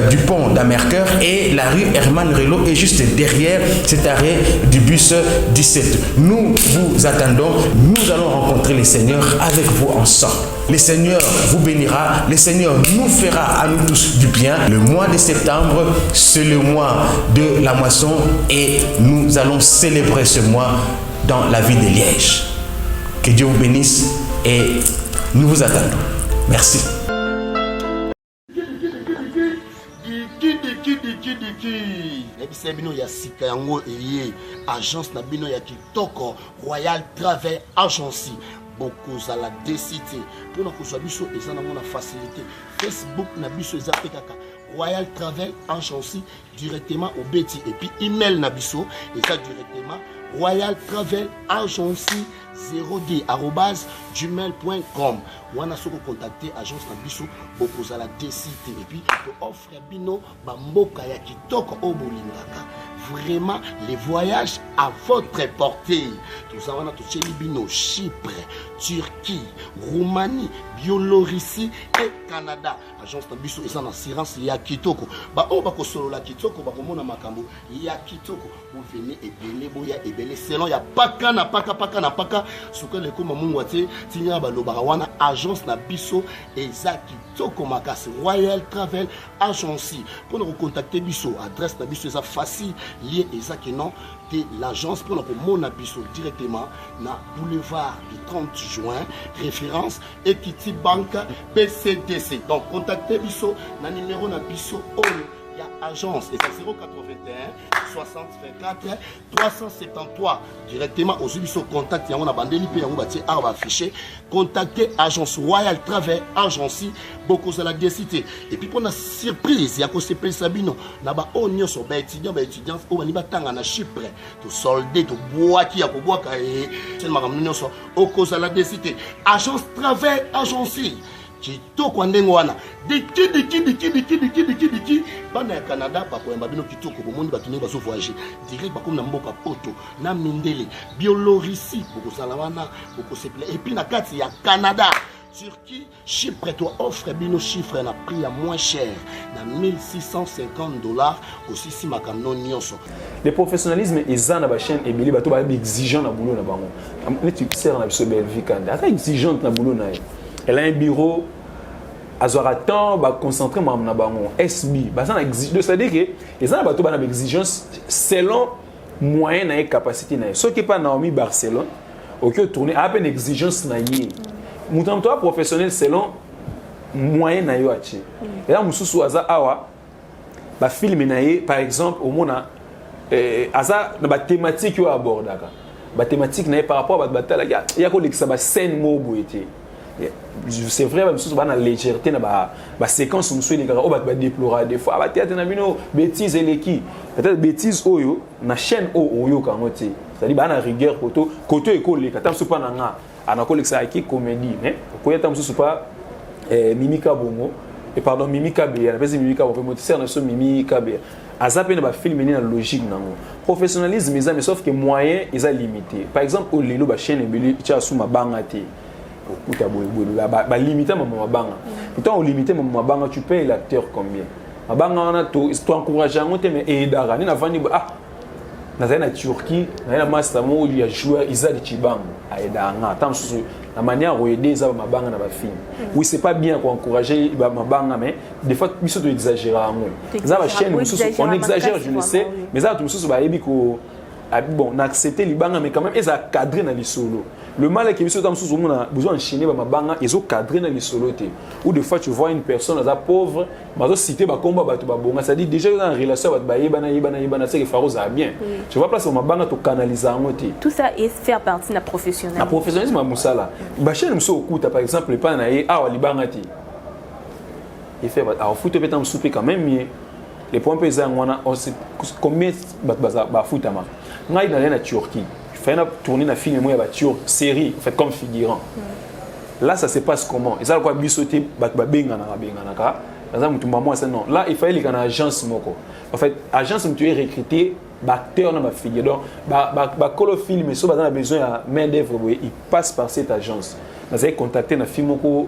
du pont d'Amercœur, et la rue Herman Relo est juste derrière cet arrêt du bus 17. Nous vous attendons, nous allons rencontrer le Seigneur avec vous ensemble. Le Seigneur vous bénira, le Seigneur nous fera à nous tous du bien. Le mois de septembre, c'est le mois de la moisson et nous allons célébrer ce mois dans la ville de Liège. Que Dieu vous bénisse et nous vous attendons. Merci. Nayebisa bino ya sika yango eye agence na bino ya kitoko Royal Travel Agency, bokozala desi te mpona kozwa biso, eza nango na facilité. Facebook na biso eza mpe kaka Royal Travel Agency directement obeti, et puis email na biso eza directement Royal Travel Agency 0d arobase gmail.com. Wana soki ocontacte agence na biso, bokozala desi te. Et puis tooffre bino bamboka ya kitoko oyo bolingaka, vraiment les voyages à votre portée. Toza wana, totieli bino Chypre, Turquie, Roumanie, Biélorussie et Canada. Agence na biso eza na assurance ya kitoko. Baoyo bakosolola kitoko bakomona makambo ya kitoko. Bovene ebele, boya ebele, selon ya paka na paka, paka na paka, sukali ekoma mungwa te. Tinya balobaka wana, agence na biso eza kitoko makasi, Royal Travel Agency. Mpona kocontacte biso, adresse na biso eza facile, lie eza ke non te l'agence, mpona komona biso directement na boulevard du 30 juin, référence Equity Bank PCDC. Donc contacte biso na numéro na biso oyo ya agence, eza 081 60 24 373. Directement ozwi biso contact yango na bandeli mpe yango batie awa baaffiche. Contacte agence Royal Travel Agency, bokozala desi te. Et puis mpona surprise ya kosepelisa bino na baoyo nyonso baétudiant, baétudiante oyo balingi batanga na Chypre, tosolde, tobwaki ya kobwaka e makambo nyonso, okozala desi te. Agence Travel Agency kitoko ya ndenge wana, diki diki diki diki diki diki diki. Bana ya Canada bakoyamba bino kitoko. Bomoni bato ndenge bazovoyage direct, bakomi na mboka poto na mindele, Biélorussie, bokozala wana, bokosepela. Et puis na kati ya Canada, Turquie, Chypre, to offre bino Chypre na prix ya moins cher, na 1650 $, osisi makambo nyonso. Le professionnalisme eza na bachaîne ebele. Bato bayebi exigeant na boulot na bango, neti sere na biso Belvi Kande, aza exigeante na boulot na ye. Elle a un bureau, azwaka temps baconcentre makambo na bango. Sb baza na, c'est-à-dire que eza na bato bana baexigence selon moyen na ye, capacité na ye. Soki epa Naomi Barcelone oki otourne, aya mpe na exigence na ye. Moto na moto aza professionnel selon moyen na yo atie. Eza mosusu aza awa, bafilme na ye par exemple, omona aza na bathématique oyo abordaka, bathématique na ye par rapport à bato batalaki, ya kolekisa bascène moko boye te. C'est vrai, bamisusu baa na légèreté na baséquence mosusu elekaka, oyo bato badeplora des fois bathéâtre na bino, bêtise eleki. Peut-être bêtise oyo na chaîne oyo oyoka yango te, c'est-à-dire baa na rigueur koto koto ekoleka. Ta mosusu mpa na nga anakolekisa yaki comédie, mais okoya ta mosusu pa Mimika Bongo et pardon, Mimi Kabeya, napesi Mimi Kabongo mpe motisere na biso. Mimi Kabeya aza mpe na bafilme nini na logique nango. Professionnalisme eza, mais sauf que moyen eza limité. Par exemple, oyo lelo bachaîne ebele tia su mabanga te, okuta boyeboye balimite mama mabanga. Pourtant olimite mama mabanga, tu payes l'acteur combien? Mabanga wana toencourage yango te, mais eyedaka nde navandi. Ah, nazali na Turquie, nazali na master moko ya joueur Izali Chibango, ayedaka nga ata mosusu na manière koyede eza bamabanga na bafilme. Oui, c'est pas bien koencourager bamabanga, mais des fois biso toexagéra yango. Eza bachaîne mosusu, on exagère, je le sais, mais eza bato mosusu bayebi ko bon na accepter libanga, mais quand même eza cadré na lisolo. Le mal est que biso ta mosusu omona besoin enchaîner bamabanga, ezocadré na lisolo te. Ou des fois tu vois une personne aza pauvre, bazocite bakombo bato babonga, c'est-à-dire déjà oza na relation ya bato bayebana, yebana, yebana, c'est que faro ozala bien, tu vois, place mabanga tocanalise yango te. Tout ça est faire partie na professionnalisme. Na professionnalisme ya mosala. Bachaîne mosusu okuta par exemple epai na ye awa libanga te, efe afuta mpe ta mosusu mpe quand même ye. Le point mpe eza yango wana, combien bato bafutamaka. Ngai nazali na Turquie, il Fallait na tourner na film moko ya baturc, série en fait, comme figurant. Là, ça se passe comment? Eza lokola biso te, bato babenganaka benganaka, naza motu mama asa. Non, là il fallait leka na agence moko. En fait, agence motu ye recruter baacteur na bafigure. Donc bakolo film so baza na besoin ya main d'œuvre boye, il passe par cette agence. Nazali contacté na fille moko,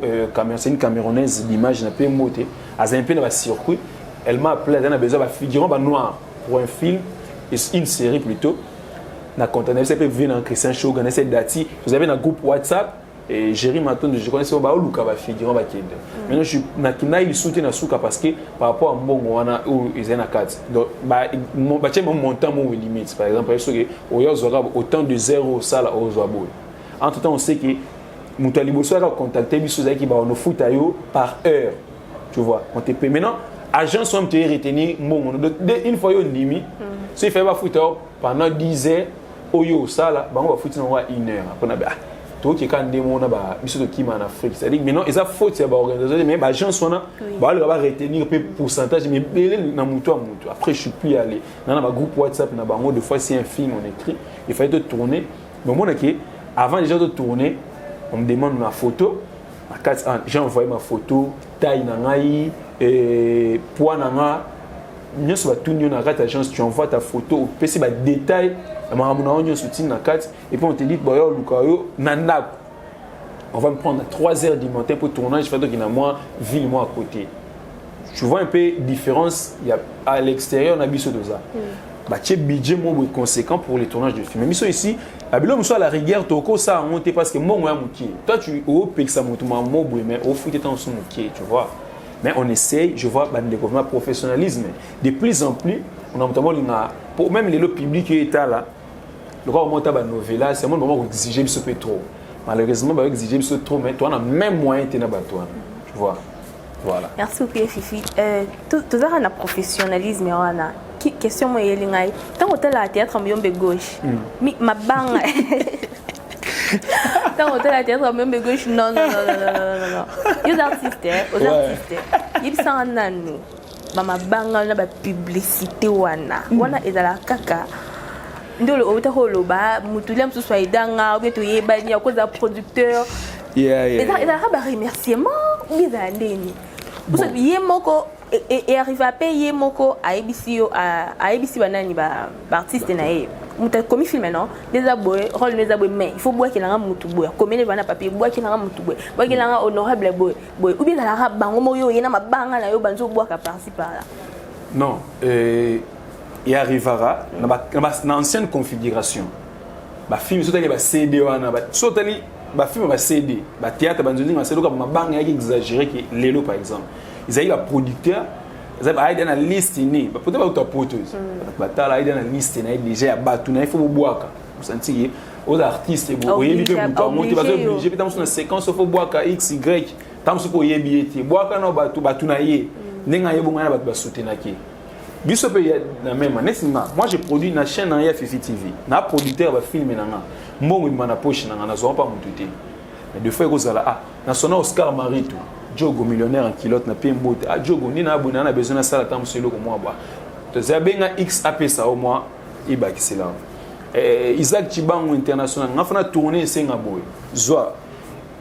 c'est une Camerounaise d'image na mpe mo te, azali mpe na bacircuit. Elle m'a appelé, azali na besoin bafigurant banoir pour un film, une série plutôt. Na contacté na biso mpe vie na Christian Shoga na ese dati, tozali na groupe WhatsApp et Jerry Matondo, je connais, baoluka bafigurant bakende. Maintenant, je nakendaki lisusu te na suka parce que par rapport à mbongo wana oyo ezali na kati, donc batie mo montant moko limite. Par exemple, soki oyo ozwaka autant de zéro, osala ozwa boye. Entre temps, on sait que moto ya liboso ayaka contacter biso ezalaki baonofuta yo par heure, tu vois, on te paie. Maintenant, agence wana moto ye retenir mbongo. Donc une fois yo ndimi, so il fallait bafuta yo pendant 10 heures oyo osala, bango bafuti nango ya une heure. Mpona ah, tokeka nde mona biso tokima na Afrique. C'est-à-dire, maintenant eza faute ya baorganisation, mais baagence wana baluka baretenir mpe pourcentage, mais ebele na motu ya motu. Après, je suis plus allé na bagroupe WhatsApp na bango. Des fois, si un film, on écrit, il fallait te tourner, mais omonaki avant déjà de tourner, on me demande ma photo. Ah, j'ai envoyé ma photo, taille na ngai, poids na nga nyonso. Batuni yo na kati agence, tu envoies ta photo, opesi badétail ya makambo na yo nyonso, otindi na kati, et puis on te dit boya oluka yo na ndako. On va me prendre à 3 heures du matin pour tournage, fait donc na moi ville moi à côté. Tu vois un peu différence, il y a à l'extérieur na biso toza batie budget moko boye conséquent pour les tournages de film. Biso ici, babilo mosusu, à la rigueur tokosala yango te parce que mbongo ya mokie. Toi, tu opekisa moto ma mo boye, mais ofuti ntango mosusu mokie, tu vois. Mais on essaye, je vois bandeko vraiment professionnalisme de plus en plus. On a notamment olinga pour même lelo public oyo etala lokola omota banovela, c'est monde vraiment koexige biso mpe trop. Malheureusement, baoexige biso trop, mais towana même moyen te na bato wana, tu vois, voilà. Merci beaucoup, Fifi. Tozalaka na professionnalisme wana. Question mo eyeli ngai: ntango otalaka théâtre Muyombe Gauche, mabanga, ntango otala théâtre Muyombe Gauche, non, non, non, non, non, non, non, yo oza artiste, oza artiste, yebisanga nanu, bamabanga na bapublicité wana, wana ezalaka kaka nde outaka oloba motu lia mosusu aidanga ou bien toyebani, akozala producteur, ezalaka baremerciement ou bien ezala ndeni? Ye moko earrive mpe ye moko ayebisi yo, ayebisi banani, baartiste na ye, moto akomi film, non, nde eza boye, rôle no eza boye, mais il faut bwakelanga motu boye, akomeli bana papier, bwakelanga motu boye, bwakelanga honorable boye boye, ou bien ezalaka bango moko, yo oye na mabanga na yo, banzi obwaka par-ci par-là? Non, et arrivera na ancienne configuration, bafilm so otali bacd wana, so otali bafilm bacd, bathéâtre banzonzinga, baseloka mabanga eyaki exagéré ke lelo. Par exemple, ezalaki baproducteur ayede na liste ne baproducteur bauta poto, batala ayede na liste na ye déjà ya bato na ye, fo bobwaka. Osantiki oza artiste, oyebi mpe moto yango te, baza obligé mpe. Ntango na séquence fo bwaka x y, ntango mosusu mpe oyebi ye te, bwaka na bato, bato na ye ndenge ayebonga na bato basoutenaki biso mpe na même neti nga. Moi, je produis na chaîne na ya Fifi TV, na producteur ya bafilm na nga, mbongo ebima na poche na nga, nazwaka mpa motu te. Mais des fois ekozala, ah, nasona Oscar Marito Jogo, millionnaire en culotte, na mpe mbote. Ah, Jogo nde na abone, na besoin nasala ta mosu eloko mwa bwa, tozali abenga x, apesa o mwa ebakisela. Isaac Chibango international, nga fana tourne, esenga boye, zwa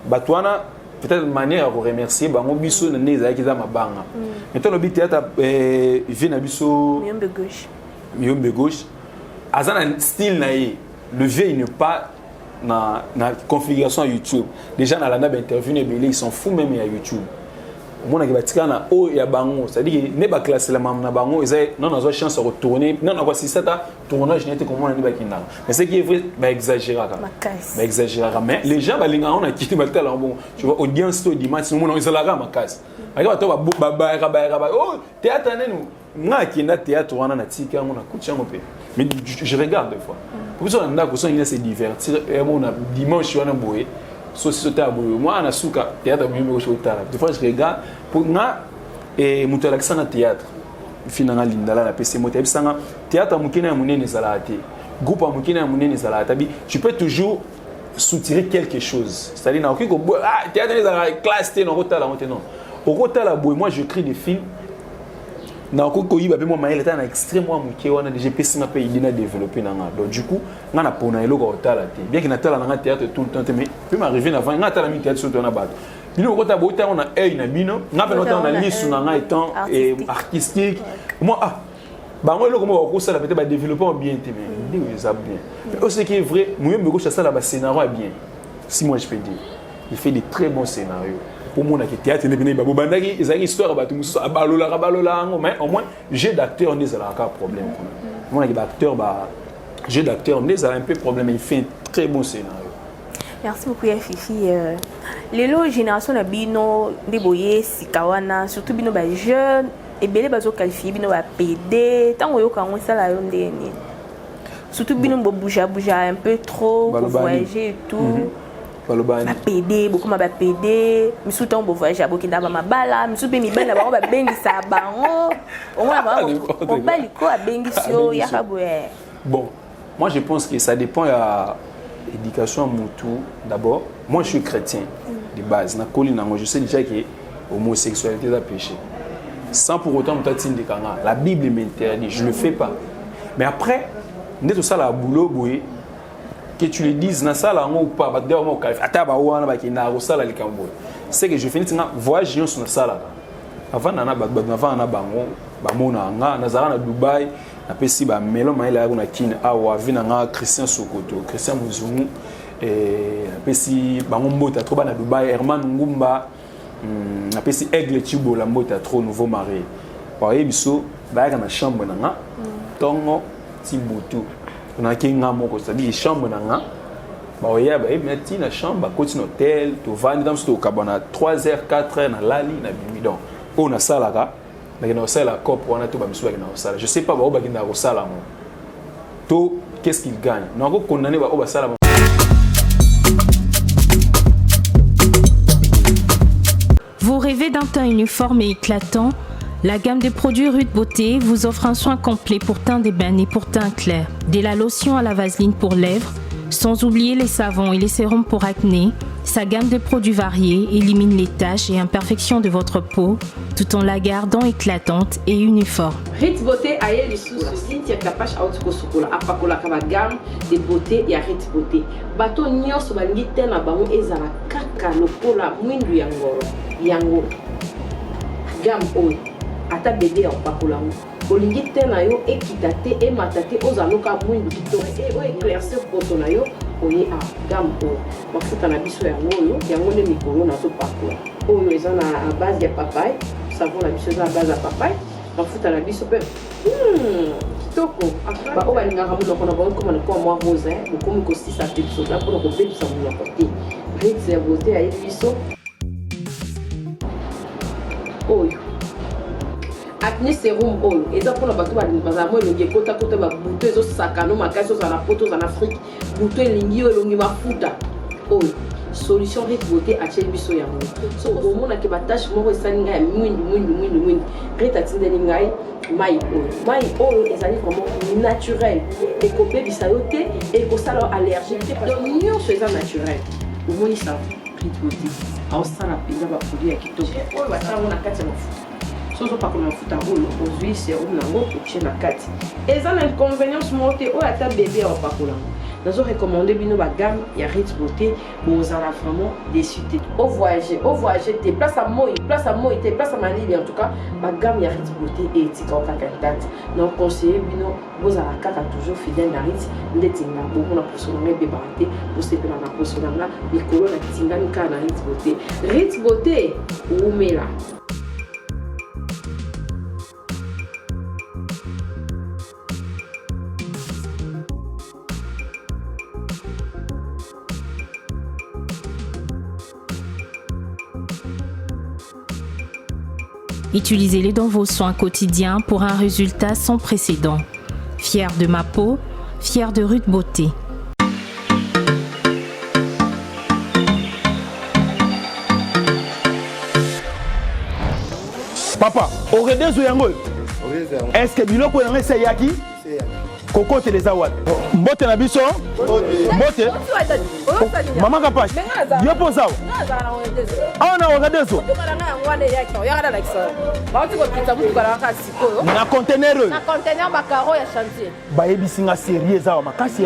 bato wana. Peut-être manière ya koremercier bango biso na nde ezalaki eza mabanga. Mais ntango lobi théâtre, vie na biso Muyombe Gauche. Muyombe Gauche aza na style na ye. Le vieux, il n'est pas na configuration ya YouTube. Déjà nalanda bainterview na ebele, ils s'en fout même ya YouTube. Omonaki batikala na oyo ya bango, c'est-à-dire nde baclassela makambo na bango. Eza non, nazwa chance ya kotourner, non, nakoasiste ata tournage nete komona nde bakendaka. Mais ce qui est vrai, baexagéraka, baexagéraka, mais les gens balingaka ngo na kiti, batala yango bongo, tu vois. Audience to dimanche omona ezalaka makasi, baki bato babayaka bayaka, oh, théâtre nini. Nga akenda théâtre wana, natika yango, nakuti yango mpe, mais je regarde des fois po biso na ndako, so ngai se divertir mona dimanche wana boye, so si otala boye, mwana na suka théâtre mimi oso otala. Des fois je regarde po nga moto alakisanga théâtre, fi nanga Lindala, napesi moto ayebisanga théâtre ya moke na ya monene ezalaka te, groupe ya moke na ya monene ezalaka te. Abi tu peux toujours soutirer quelque chose, c'est-à-dire nakoki koboya, ah, théâtre ezalaka classe te, nakotala yango te. Non, okotala boye. Moi, je crie des films. Nakoki koyiba mpe mwa mayele ata na extrême mwa moke wana déjà epesi nga mpe idée na développer na nga. Donc du coup nga napona eloko ya kotala te, bien que natala na nga théâtre tout le temps te, mais peut m'arriver na nga natala mingi théâtre surtout na bato. Bino bokota botala na œil na bino, nga mpe natala na lisu na nga étant artistique. Moi ah bango eloko moko bakosala peut-être badéveloppe bien te, mais nde eza bien. Mais ce qui est vrai, Muyombe Gauche asala bascénario ya bien. Si moi je peux dire, il fait des très bons scénarios. Pour moi, que théâtre ne bene babo bandaki ezalaki histoire ya bato mosusu abalolaka balola yango, mais au moins jeu d'acteur nde ezalaka problème kuna. Omonaki baacteur ba jeu d'acteur nde ezala un peu problème, mais il fait un très bon scénario. Merci beaucoup ya Fifi. Lelo génération na bino nde boye sika wana, surtout bino ba jeune ebele bazoqualifie bino ba PD. Ntango oyoka yango esala yo ndenge nini? Surtout bino bobouja bouja un peu trop, voyager et tout. Balobani bapd, bokoma bapd misusu. Ntango bovoyage, bokenda bamabala misusu mpe mibali na bango babengisa bango, omona bango mobali ko abengisi yo, yaka boye. Bon, moi je pense que ça dépend ya éducation ya mutu. D'abord moi je suis chrétien de base, nakoli nango, je sais déjà que homosexualité eza péché, sans pour autant moto atindika nga. La Bible m'interdit, je le fais pas. Mais après nde tosala boulot boye, que tu le dises nasala yango ou pas, bato nde bango qualifie ata bawana bakendaka kosala likambo boye. C'est que je finis nga voyage nyonso nasalaka, avanda na bato, bato navanda na bango bamonaka nga. Nazalaka na Dubai, napesi bamelo mayele ayako na Kine awa, vi na nga Christian Sokoto, Christian Mozungu, napesi bango mbote trop bana Dubai, Herman Ngumba, napesi Aigle Chibola mbote trop, nouveau marié. Bayebi biso bayaka na chambre na nga ntongo ti butu, naki nga moko, c'est-à-dire chambre na nga, baoya bayebi na ti na chambre, bakoti na hotel, tovandi ta mosusu, tokaba na 3 heures, 4 heures, nalali, nabimi. Donc oyo nasalaka, nakenda kosalela cope wana to bamisusu bakenda kosala, je sais pas bao bakendaka kosala yango to qu'est-ce qu'il gagne. Nako condamner baoyo basala. Vous rêvez d'un teint uniforme et éclatant? La gamme de produits Ruth Beauté vous offre un soin complet pour teint d'ébène et pour teint clair. De la lotion à la vaseline pour lèvres, sans oublier les savons et les sérums pour acné, sa gamme de produits variés élimine les taches et imperfections de votre peau tout en la gardant éclatante et uniforme. Rit Beauté aye lisusu. Cynthia Kapash auti kosukola, apakolaka bagamme de beauté ya Rit Beauté. Bato nyonso balingi te na bango ezala kaka lokola mwindu ya ngoro. Yango gamme oyo, ata bebe ya kopakola yango, olingi te na yo ekita te, emata te, ozala loka mwindu kitoko oyo éclaircir poso na yo, oye a gamme oyo. Mafuta na biso yango oyo, yango nde mikolo nazopakola. Oyo eza na base ya papaye, savon na biso eza na base ya papaye, mafuta na biso mpe kitoko. Baoyo balingaka monoko na bango ekoma lokola mwa rose, bokomi kosisa pepsoda mpona kobebisa monoko te. Rit ya Beauté ayebi biso oyo acné sérum oyo eza mpona bato bazala mwa elongi ekotakota, babuto ezosakano makasi, ozala na poto, ozala na Afrique, buto elingi yo, elongi mafuta, oyo solution Rit Beauté atieli biso yango. So omonaki batache moko esali ngai ya mwindu mwindu mwindu mwindu, Rit atindeli ngai mai oyo. Mai oyo ezali vraiment naturel, ekobebisa yo te, ekosala yo allergie te, donc nyonso eza naturel. Omoni savon Rit Beauté aosala mpenza baproduit ya kitoko oyo batia yango na kati ya mafuta. So ozopakola mafuta oyo, ozwi sérum nango, otie na kati, eza na inconvénience moko te. Oyo ata bebe ya opakola yango. Nazo recommande bino bagamme ya Rit Beauté, bozala vraiment déçu te. Ovoyage, ovoyage te, place ya moi, place ya moi te, place ya malili, en tout cas bagamme ya Rit Beauté etika kaka intacte. Na conseille bino bozala kaka toujours fidèle na Rit. Ndeti nga, bomona poso na nga ebebaka te, bosepela na poso na nga mikolo natingami kaka na Rit Beauté. Rit Beauté wumela. Utilisez-les dans vos soins quotidiens pour un résultat sans précédent. Fier de ma peau, fier de Ruth Beauté. Papa, oredezo yango oyo, est-ce biloko yango esi eyaki kokotela? Eza wapi? Mbote na biso, mbote. Mama Kapash, yo mpo oza awa na Wagadezo na conteneur oyo bayebisi nga serie eza awa makasi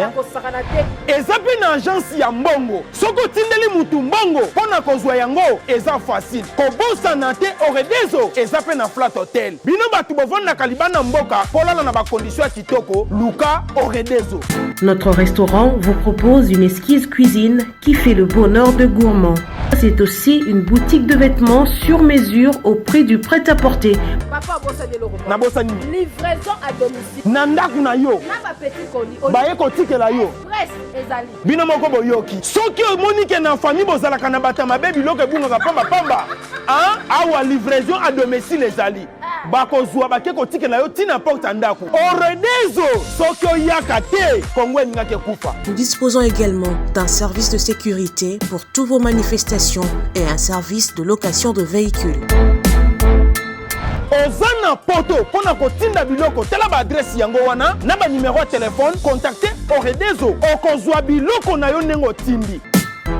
eza mpe na agence ya mbongo. Soki otindeli mutu mbongo mpo na kozwa yango eza facile. Kobosana te Oredezo eza mpe na Flat Hotel. Bino batu bovandaka libanda mboka mpo olala na ba conditions ya kitoko, luka Oredezo. Notre restaurant vous propose une exquise cuisine qui fait le bonheur de gourmands. C'est aussi une boutique de vêtements sur mesure au prix du prêt-à-porter. Papa obosani eloko moko. Nabosani nini? Livraison à domicile. Na ndako na yo. Na ba petits colis. Baye kotikela yo. Express ezali. Bino moko boyoki. Soki omoni ke na famille bozalaka na bato ya mabe biloko ebungaka pamba pamba, hein? Awa livraison à domicile ezali. Bakozua bake kotikela yo ti na porte ya ndako. Oredezo soki oyaka te Congo elingaki ekufa. Nous disposons également d'un service de sécurité pour toutes vos manifestations et un service de location de véhicules. Oza na poto mpo na kotinda biloko, tala ba adresse yango wana na ba numero ya telefone, contacte Oredezo, okozwa biloko na yo ndenge otindi.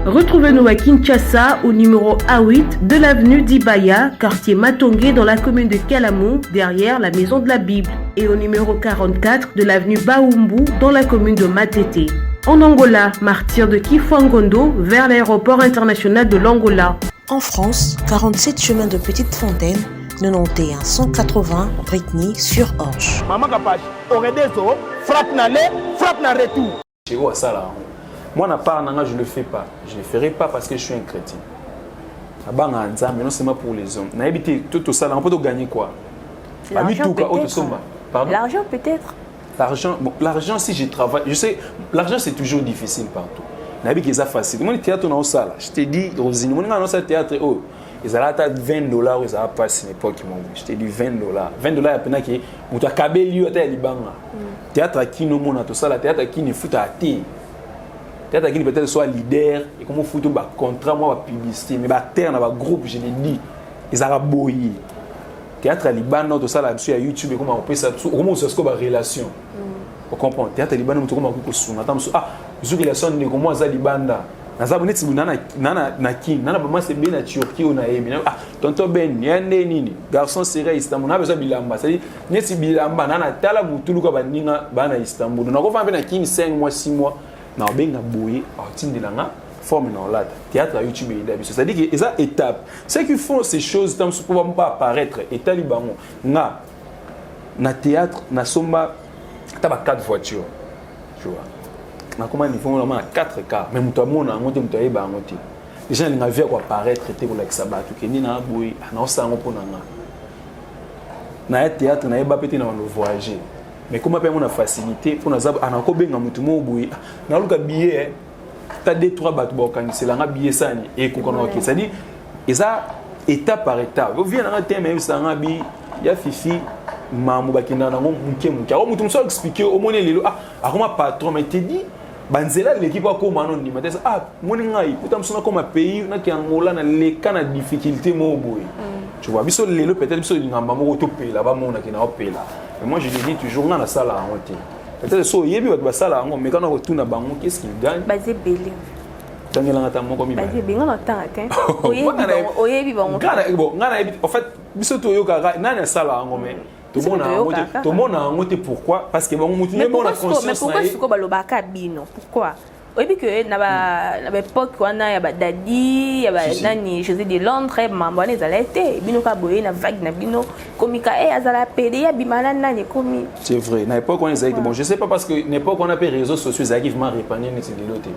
Retrouvez-nous à Kinshasa au numéro A8 de l'avenue Dibaya, quartier Matongué dans la commune de Kalamu, derrière la maison de la Bible, et au numéro 44 de l'avenue Baumbu dans la commune de Matete. En Angola, martyr de Kifuangondo vers l'aéroport international de l'Angola. En France, 47 chemin de Petite Fontaine, 91 180 Britney-sur-Orge. Maman Kapash, Oredezo, frappe na aller, frappe na retour. Chéro asala yango. Moi na part nanga je le fais pas. Je le ferai pas parce que je suis un chrétien. Abanga Nzambe non seulement pour les hommes. Nayebi te tout tosala yango po to gagner quoi? Ba mituka oyo tosomba. Pardon? L'argent peut-être. L'argent, bon, l'argent si je travaille, je sais, l'argent c'est toujours difficile partout. Nayebi que eza facile. Moi théâtre na osala. Je te dis Rosine, moi nga na osala théâtre oyo. Ezala ata 20 dollars oyo ezala pasi na époque moko. Je te dis 20 dollars. 20 dollars ya pena ke moto akabeli yo ata ya libanga. Théâtre ya kino mona tosala théâtre ya kino efutaka te. Théâtre ya kino peut-être soit leader et comment futu ba contrat moi ba publicité mais ba acteur na ba groupe je le dis ezalaka boye. Théâtre ya libanda oyo tosala biso ya YouTube ekoma kopesa biso okoma kozwa sikoyo ba relation. O comprendre théâtre ya libanda moto okoma kosunga ata mosusu ah ozwi relation ndeko mwa aza libanda. Naza neti na na na na kin na na bamasi ebele na Turquie oyo nayebi ah tonton Ben ya nde nini garçon sera Istanbul na besoin bilamba c'est-à-dire neti bilamba na na tala mutuluka baninga ba na Istanbul nakofanda mpe na kin 5 mois 6 mois na obenga boye atindela nga forme na olata théâtre ya YouTube eyeda biso c'est-à-dire que eza étape ceux qui font ces choses ntango mosusu mpo ba apparaître etali bango nga na théâtre nasomba ata ba 4 voitures tu vois nakoma niveau moko na 4 cars mais moto amona yango te moto ayeba yango te déjà nalinga vie ya koapparaître te kolakisa bato kende na boye naosala yango mpo na nga na ya théâtre nayeba mpe te na bando voyager mais koma mpe yango na facilité mpo naza nakobenga moto moko boye naluka billet ta 2 3 bato bakokangisela nga billet sani ekoka na oke c'est-à-dire eza étape par étape ovie nanga te mais yebisa nga bi ya fifi mamu bakendaka nango moke moke ako moto mosusu aexplike omoni lelo ah akoma patron mais te dit banzela aleki mpo akoma no ndima te ah moni ngai kuta mosusu nakoma pays nake angola naleka na difficulté moko boye tu vois biso lelo peut-être biso lingamba moko topela bamonaki na opela mais moi je le dis toujours ngai nasala yango te peut-être so oyebi bato basala yango mais kana kotuna bango qu'est-ce qu'ils gagnent baza ebele tangelanga ata moko mibale baza ebele nga na otanga te oyebi bango ngai nayebi en fait biso toyokaka nani asala yango mais tomona yango te tomona yango te pourquoi parce que bango mutu nyonso na conscience mais pourquoi sikoyo balobaka bino pourquoi oyebi ke na ba époque wana ya badadi ya banani José de Londres mambo wana ezala te bino kaka boye na vague na bino komika e azala pede ya bima na nani ekomi c'est vrai na époque wana ezalaki bon je sais pas parce que na époque wana mpe réseaux sociaux ezalaki vraiment répandu neti lelo te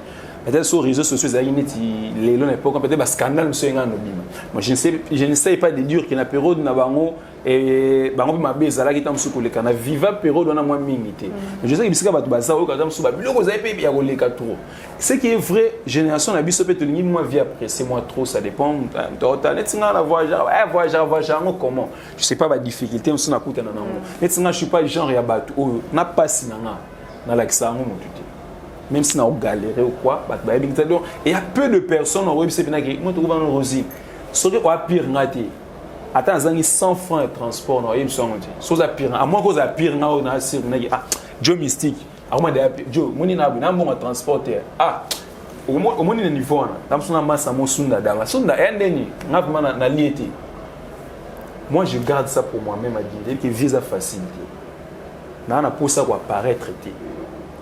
peut-être sur réseaux sociaux ezalaki neti lelo na époque peut-être bascandale mosusu engana nobima moi je ne sais je ne sais pas de dire que na période na bango Et bango mpe mabe ezalaki ntango mosusu koleka na viva periode wana mwa mingi te mais je sais que bisika bato baza oyoka ntango mosusu babiloko ezali mpe ya koleka trop ce qui est vrai génération na biso mpe tolingi mwa vie apprécier mwa trop ça dépend tota neti ngai na voyage eh, voyage voyage yango comment je sais pas badifficulté mosusu nakutana nango neti ngai je suis pas genre ya bato oyo na pasi na nga nalakisa yango motu te même si na ogalere ou quoi bato bayebi te donc et y a peu de personnes okoyebisa mpenaki moto okobana rosine soki oapire ngai te ata nazangi 100 francs ya transport na oyebisa yango te so oza pire à moins que oza pire nga oyo na sire naki ah Joe mystique akoma deya Joe moni na na mbongo ya transport te ah Omoni na niveau wana na mosu na masa mosunda dama sunda ya ndeni nga vraiment na lie te. Moi, je garde ça pour moi-même à dire que vie eza facile te. Naa na posa koapparaître te,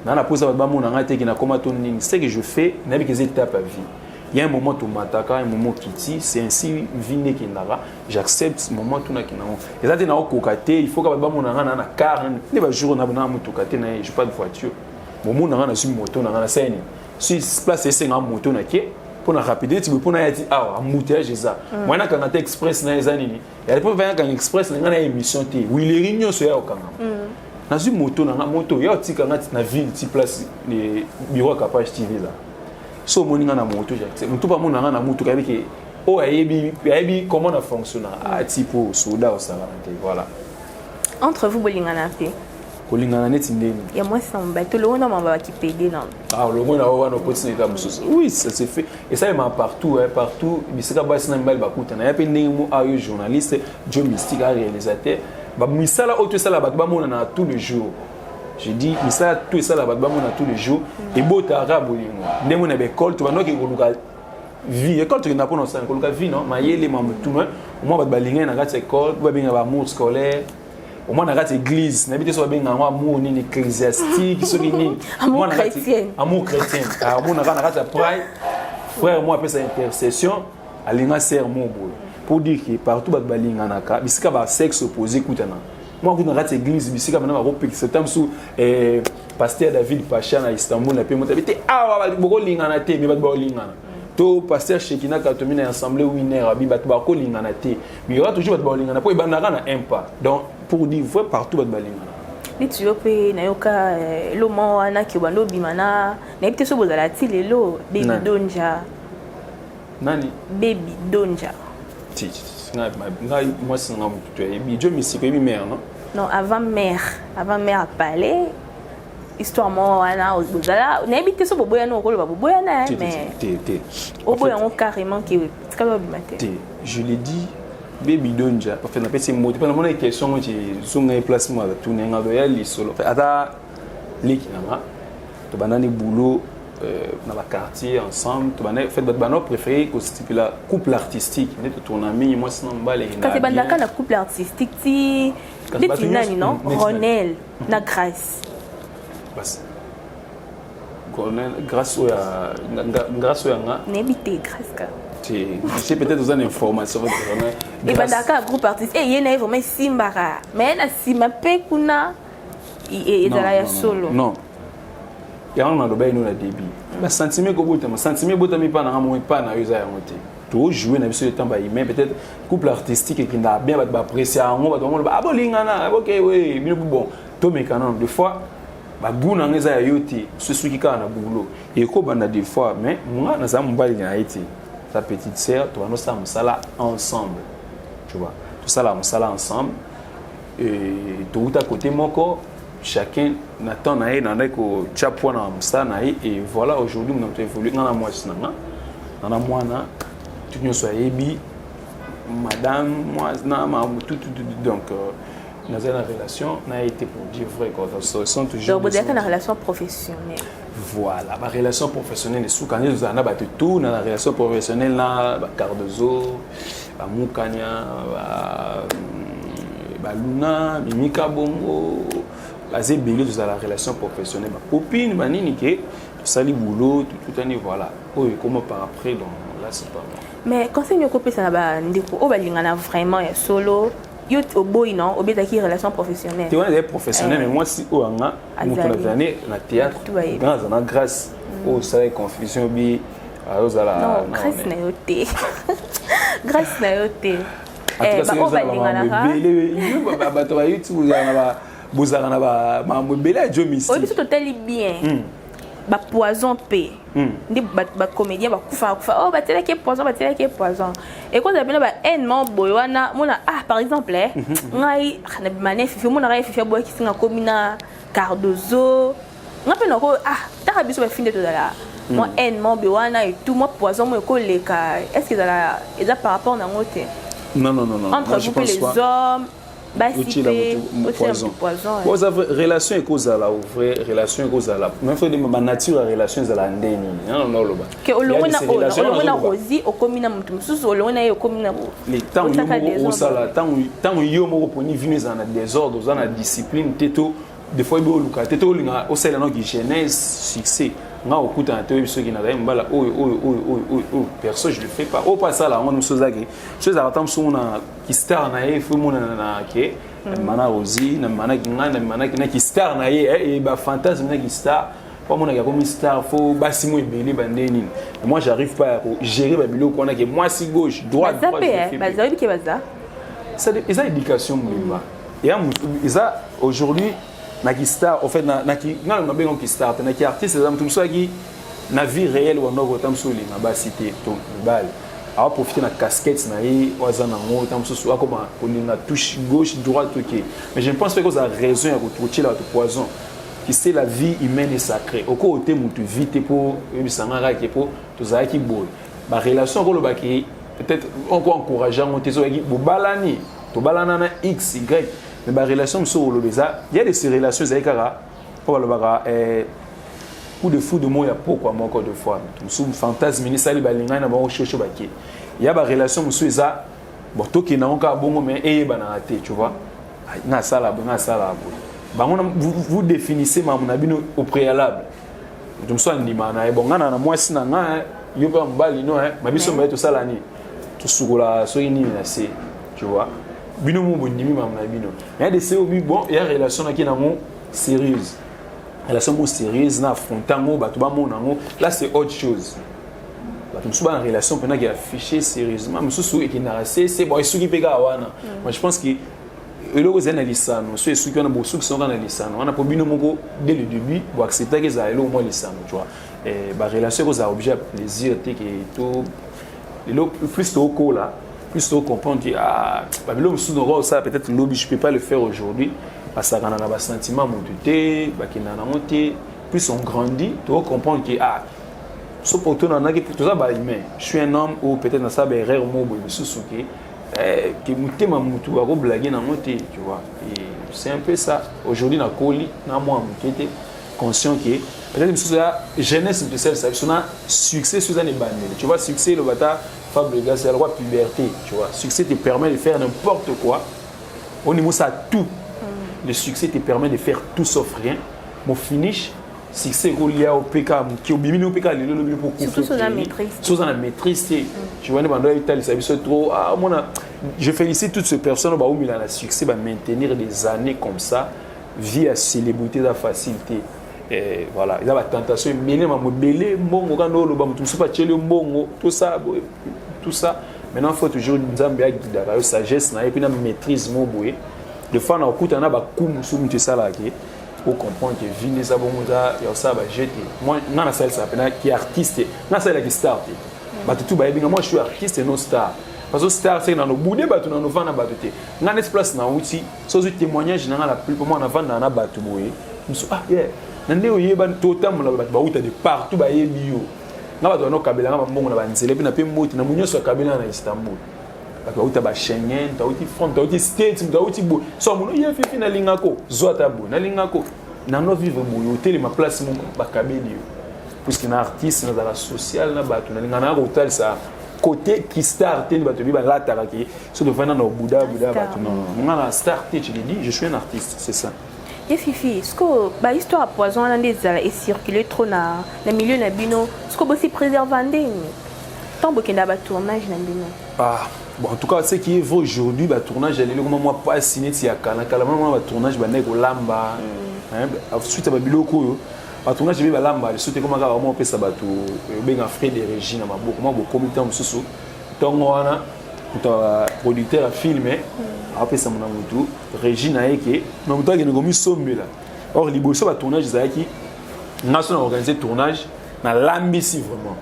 naa na posa bato bamona ngai te ke nakoma to nini. Ce que je fais, nayebi ke eza étape ya vie. Il y a un moment tomataka, un moment okiti, c'est ainsi vie nde ekendaka. J'accepte moment tout nakenda yango, eza te naokoka te. Il faut ka bato bamona ngai na na car nde bajour na na motuka te na ye, j'ai pas de voiture. Bomona ngai nazwi moto na ngai, nasali nini, si place esengaka moto nake mpo na rapidité ti boye, mpo na ya ti awa embouteillage eza. Moyen nakanga te express na eza nini ya mpo nakanga express na ngai na émission te, wileri nyonso ya kokanga. Nazwi moto na nga, moto ya otika nga na ville ti place bureau ya Capage TV eza. So omoni nga na moto, j'accepte. Motu mpe amona nga na motuka, ayebi ke oyo ayebi, ayebi comment na fonctionne ati mpo soda osalaka te, voilà. Entre vous, bolingana mpe? Kolingana neti ndeni? Ya mwasi na mobali, tolongo na mamba bakipede na. Ah, olongo na oyo wana okoti na eta mosusu. Oui, ça se fait, esalemaka partout, hein, partout bisika basi na mibali bakutana ya mpe ndenge mo ayo journaliste Joe Mystique a réalisateur, bamisala oyo to esala bato bamonana tous les jours. Je dis misala to esala bato bamona tous les jours ebotaka bolingo. Ndenge na baekole tobandoki koluka vie, école tokenda mpona osala koluka vie, non mayele ma motu omoi bato balingani na kati ya école po babenga baamour scolaire. Omoi na kati église, nayebi te so babenga yango amour nini, ecclésiastique soki nini. Amour chrétien. Amour chrétien, amonaka na kati ya prière, frère mo apesa intercession, alinga sœur mo boye. Pour dire que partout bato balinganaka, bisika basexe opposé ekutana mwa kuta na kati église, bisika bana bakopekisa ta mosusu. Pasteur David Pacha na Istanbul na pe moto abi te awa bokolingana te, mais bato bakolingana. To pasteur Shekina Katomi na assemblée winner abi bato bakolingana te, mais y aura toujours bato bakolingana mpo ebandaka na un pas. Donc pour dire vrai, partout bato balingana. Neti yo mpe nayoka eloma wana ke obanda obima na, nayebi te so bozala ti lelo, Baby Donja. Nani? Baby Donja. Ti ngai mwasi na nga motutu ayebi Jo Misiko, oyebi mare non? Non, avant mare, avant mare apale histoire moko wana bozala, nayebi te so boboyani, okoloba boboyana, mais te te. Oboya yango carrément ke tikala obima te? Te, je l'ai dit, Baby Donja, en fait napesi moto mpe namona question ngo ti zonga ye place mo atuni nga doya lisolo. Ata leki na nga, tobandani boulot na baquartier ensemble, tobanda en fait bato banda préféré kostipula couple artistique nde totourna mingi mwasi na mobali. Kasi ebandaka na couple artistique ti neti nani, non, Ronel na Grâce. Basi Grâce oyo, Grâce oyo yanga? Nayebi te, Grâce ka. Te, peut-être oza na information. Ebandaka groupe artiste e ye na ye vraiment esimbaka, mais na nsima mpe kuna ezala ya solo. Non, yango naloba ino na début, basentiment ekobotama, sentiment ebotami mpa nanga moko, epa na yo eza yango te. Tojoue na biso etan bahumain, peut-être couple artistique ekendaka bien, bato baapprécie yango, bato bango loba abolingana, ok we bino bon, tomeka nano. Des fois bagoût na nga eza ya yo te, so soki kaka na boulot ekobanda des fois, mais nga naza mobali na ye te, sa petite sœur. Tobanda osala mosala ensemble, tu vois, tosala mosala ensemble, touta côté moko, chacun na temps na ye, nandaki kotia poids na mosala na ye. Et voilà, aujourd'hui moto évolue, nga na mwasi na nga na na mwana tout nyonso ayebi madame na tout, tout, tout. Donc naza na relation na ye te, pour dire vrai quoi, ce sont toujours Donc bozalaka na relation professionnelle? Voilà, barelation professionnelle esuka nde tozala na bato tout na relation professionnelle na bacardozo, bamukania, baluna mimika bongo, baza ebele. Tozala relation professionnelle, bacopine banini ke tosali boulot, totutani, voilà, oyo ekoma par après. Donc là, c'est pas moi. Mais conseil nini okopesa na bandeko oyo balingana vraiment ya solo? Yo oboyi, non, obetaki relation professionnelle. Te, wana ezali professionnel, mais mwasi oyo anga moto nazali na théâtre, nga naza na Grâce oyo osalaki confusion bi azozala. Non, Grâce na yo te, Grâce na yo te. Baoyo balinganaka. Ebele bato ba YouTube bozalaka na makambo ebele ya Jo Mystique. Oyo biso totali bien, bapoison mpe nde bacomédien bakufaka kufa oyo batielaki poison, batielaki poison, ekozala mpena bahaine moko boye wana mona. Ah, par exemple ngai nabima na Efifi, omonaka Efifi aboyakisi nga, komi na Cardozo, nga mpe nako ah taka biso bafi nde tozala mwa haine moko boye wana et tout, mwa poison mo ekoleka. Est ce que ezala eza par rapport nango te? Non, non, non, non. Entre vous mpe les hommes. Basi mpe poison. Oza relation ekozala au vrai, relation ekozala même faut ba nature ya relation ezala nde nini nano naoloba. Ke olongwe na olongwe na Rosie, okomi na moto mosusu, olongwe na ye, okomi na ntango yo moko osala, ntango yo moko poni vino ezala na désordre, oza na discipline te, to des fois oyebi oluka te, to olinga osalela noki jeunesse succès. Nga okutana te, oyebi soki nazali mobala oyo oyo oyo oyo oyo oyo, perso je le fais pas. Oyo mpo asala yango mosusu ezaki so ezalaka ta mosusu na kistar na ye, fo emonana na ke mana Rosi na manaki ngai na manaki na kistar na ye, bafantasme na kistar po amonaki akomi star, fo basi mo ebele bande nini. Moi j'arrive pas ya kogérer babiloko wana ke mwasi gauche, droite. Baza, oyebi ke baza. Eza éducation mobimba eya. Eza aujourd'hui naki star, en fait naki nga na benga ki star te, naki artiste. Eza moto mosusu aki na vie réelle wandoko ta mosusu olinga basi te to mibali, awaprofite na casquette na ye oyo aza nango, ta mosusu akoma kolinga touche gauche, droite, ok. Mais je ne pense pas kozala raison ya kotiela bato poison. Qui sait, la vie humaine est sacrée. Oko ote motu vie te mpo oyebisanga kaka ke mpo tozalaki boye. Barelation akolobaki peut-être oko encourage yango te, soki bobalani, tobalana na x y, mais barelation mosusu oloba eza ya de ces relations ezali kaka mpo balobaka coup de foudre moko ya pokwa moko. De fois mosusu fantasme esali, balingani na bango shosho, bake ya barelation mosusu eza bon, tokende yango kaka bongo, mais eyebanaka te, tu vois. Nga asala boye, nga asala boye, bango vous définissez makambo na bino au préalable. Moto mosusu andimaka na ye, bon, nga na mwasi na nga, yo mpe mobali no ma biso mbaye tosala nini, tosukola soki nini na se, tu vois. Bino mo bondimi makambo na bino, mais de se obi bon ya relation naki nango sérieuse, relation mo sérieuse na affronte yango, bato bamona yango, là c'est autre chose. Bato mosusu bana relation mpena affiché sérieusement, mosusu ekendaka se bon, esuki mpe kaka wana. Moi je pense que eloko ezali na lisano, so esuki wana, bosukisa kaka na lisano wana, mpo bino moko dès le début boacceptaki ezala eloko mwa lisano, tu vois. Barelation ekozala objet ya plaisir te ke to lelo. Plus tokola, plus tocomprendre que ah, babiloko mosusu noko osala peut-être lobi, je peux pas le faire aujourd'hui. Basakana na basentiment motu te, bakendaka nango te. Plus on grandit, tocomprendre que ah, so po tonanaki, toza bahumain. Je suis un homme ou peut-être nasala baerreur moko boye mosusu ke motema motu akoblague nango te, tu vois. Et c'est un peu ça. Aujourd'hui nakoli na mwa moke te, conscient ke peut-être mosusu ya jeunesse moto esalisa biso na succès so eza na ebandeli, tu vois. Succès eloba ta Fabregas ya lokwa puberté, tu vois. Succès te permet de faire n'importe quoi au niveau ça tout. Le succès te permet de faire tout sauf rien. Mon finish succès ekolia opeka moke, obimi opeka lelo, lobi mpo. Soki oza na maîtrise te, tu vois. Nde bando etalisa biso trop. Ah, omona, je félicite toutes ces personnes oyo baumila na succès, bamaintenir des années comme ça. Vie ya célébrité eza facile te. Voilà, eza batentation ebele, mambo ebele, mbongo kanda oloba moto mosusu atieli yo mbongo, tout ça, tout ça. Maintenant faut toujours Nzambe aguidaka yo, sagesse na ye mpe na maîtrise mo boye. Des fois na okutana na baku mosusu, moto esalaka ke ocomprendre ke vie nde eza bongo, eza ya kosala baje te. Moi nga nasalisaka mpena ki artiste, nga nasalelaki star te. Bato tu bayebi nga, moi je suis artiste, non star, parce que star seke nano bude bato, nano vanda bato te. Nga neti place nauti, so ozwi témoignage na nga, la plupart moi navandaka na bato boye mosu, ah yeah, na nde oyeba totambola, bato bauta de partout, bayebi yo. Nga bato banokabela nga bambongo na banzela mpe na mpe mbote na mo nyonso akabela na Istanbul. Bato bauta baSchengen, moto auti France, moto auti States, moto auti boye, so amono ye fifi nalingako zwa ata boye, nalingako nano vivre boye, otelema place moko bakabeli yo. Puisque na artiste nazala social na bato, nalinga naya kotalisa côté ki star te. Bato bi balataka ke so tofanda na obuda buda bato, non, nga na star te. Tu le dis, je suis un artiste, c'est ça. Ye Fifi, siko bahistoire ya poison wana nde ezala ecircule trop na milieu na bino, siko bosi préserva ndeni ntango bokenda batournage na bino? Ah, bon, en tout cas, ce qui est vrai aujourd'hui, batournage ya lelo koma mwa pasi neti ya kala kala. Mwa batournage bandaki kolamba suite ya babiloko oyo, batournage ebe balamba lisusu te. Koma kaka mwa opesa bato obenga frais de régie na maboko mwa bokomi. Ntango mosusu ntongo wana moto producteur ya film apesa mona motu régie na ye ke na moto akende komisombela. Or liboso batournage ezalaki, nga so na organise tournage, nalambisi vraiment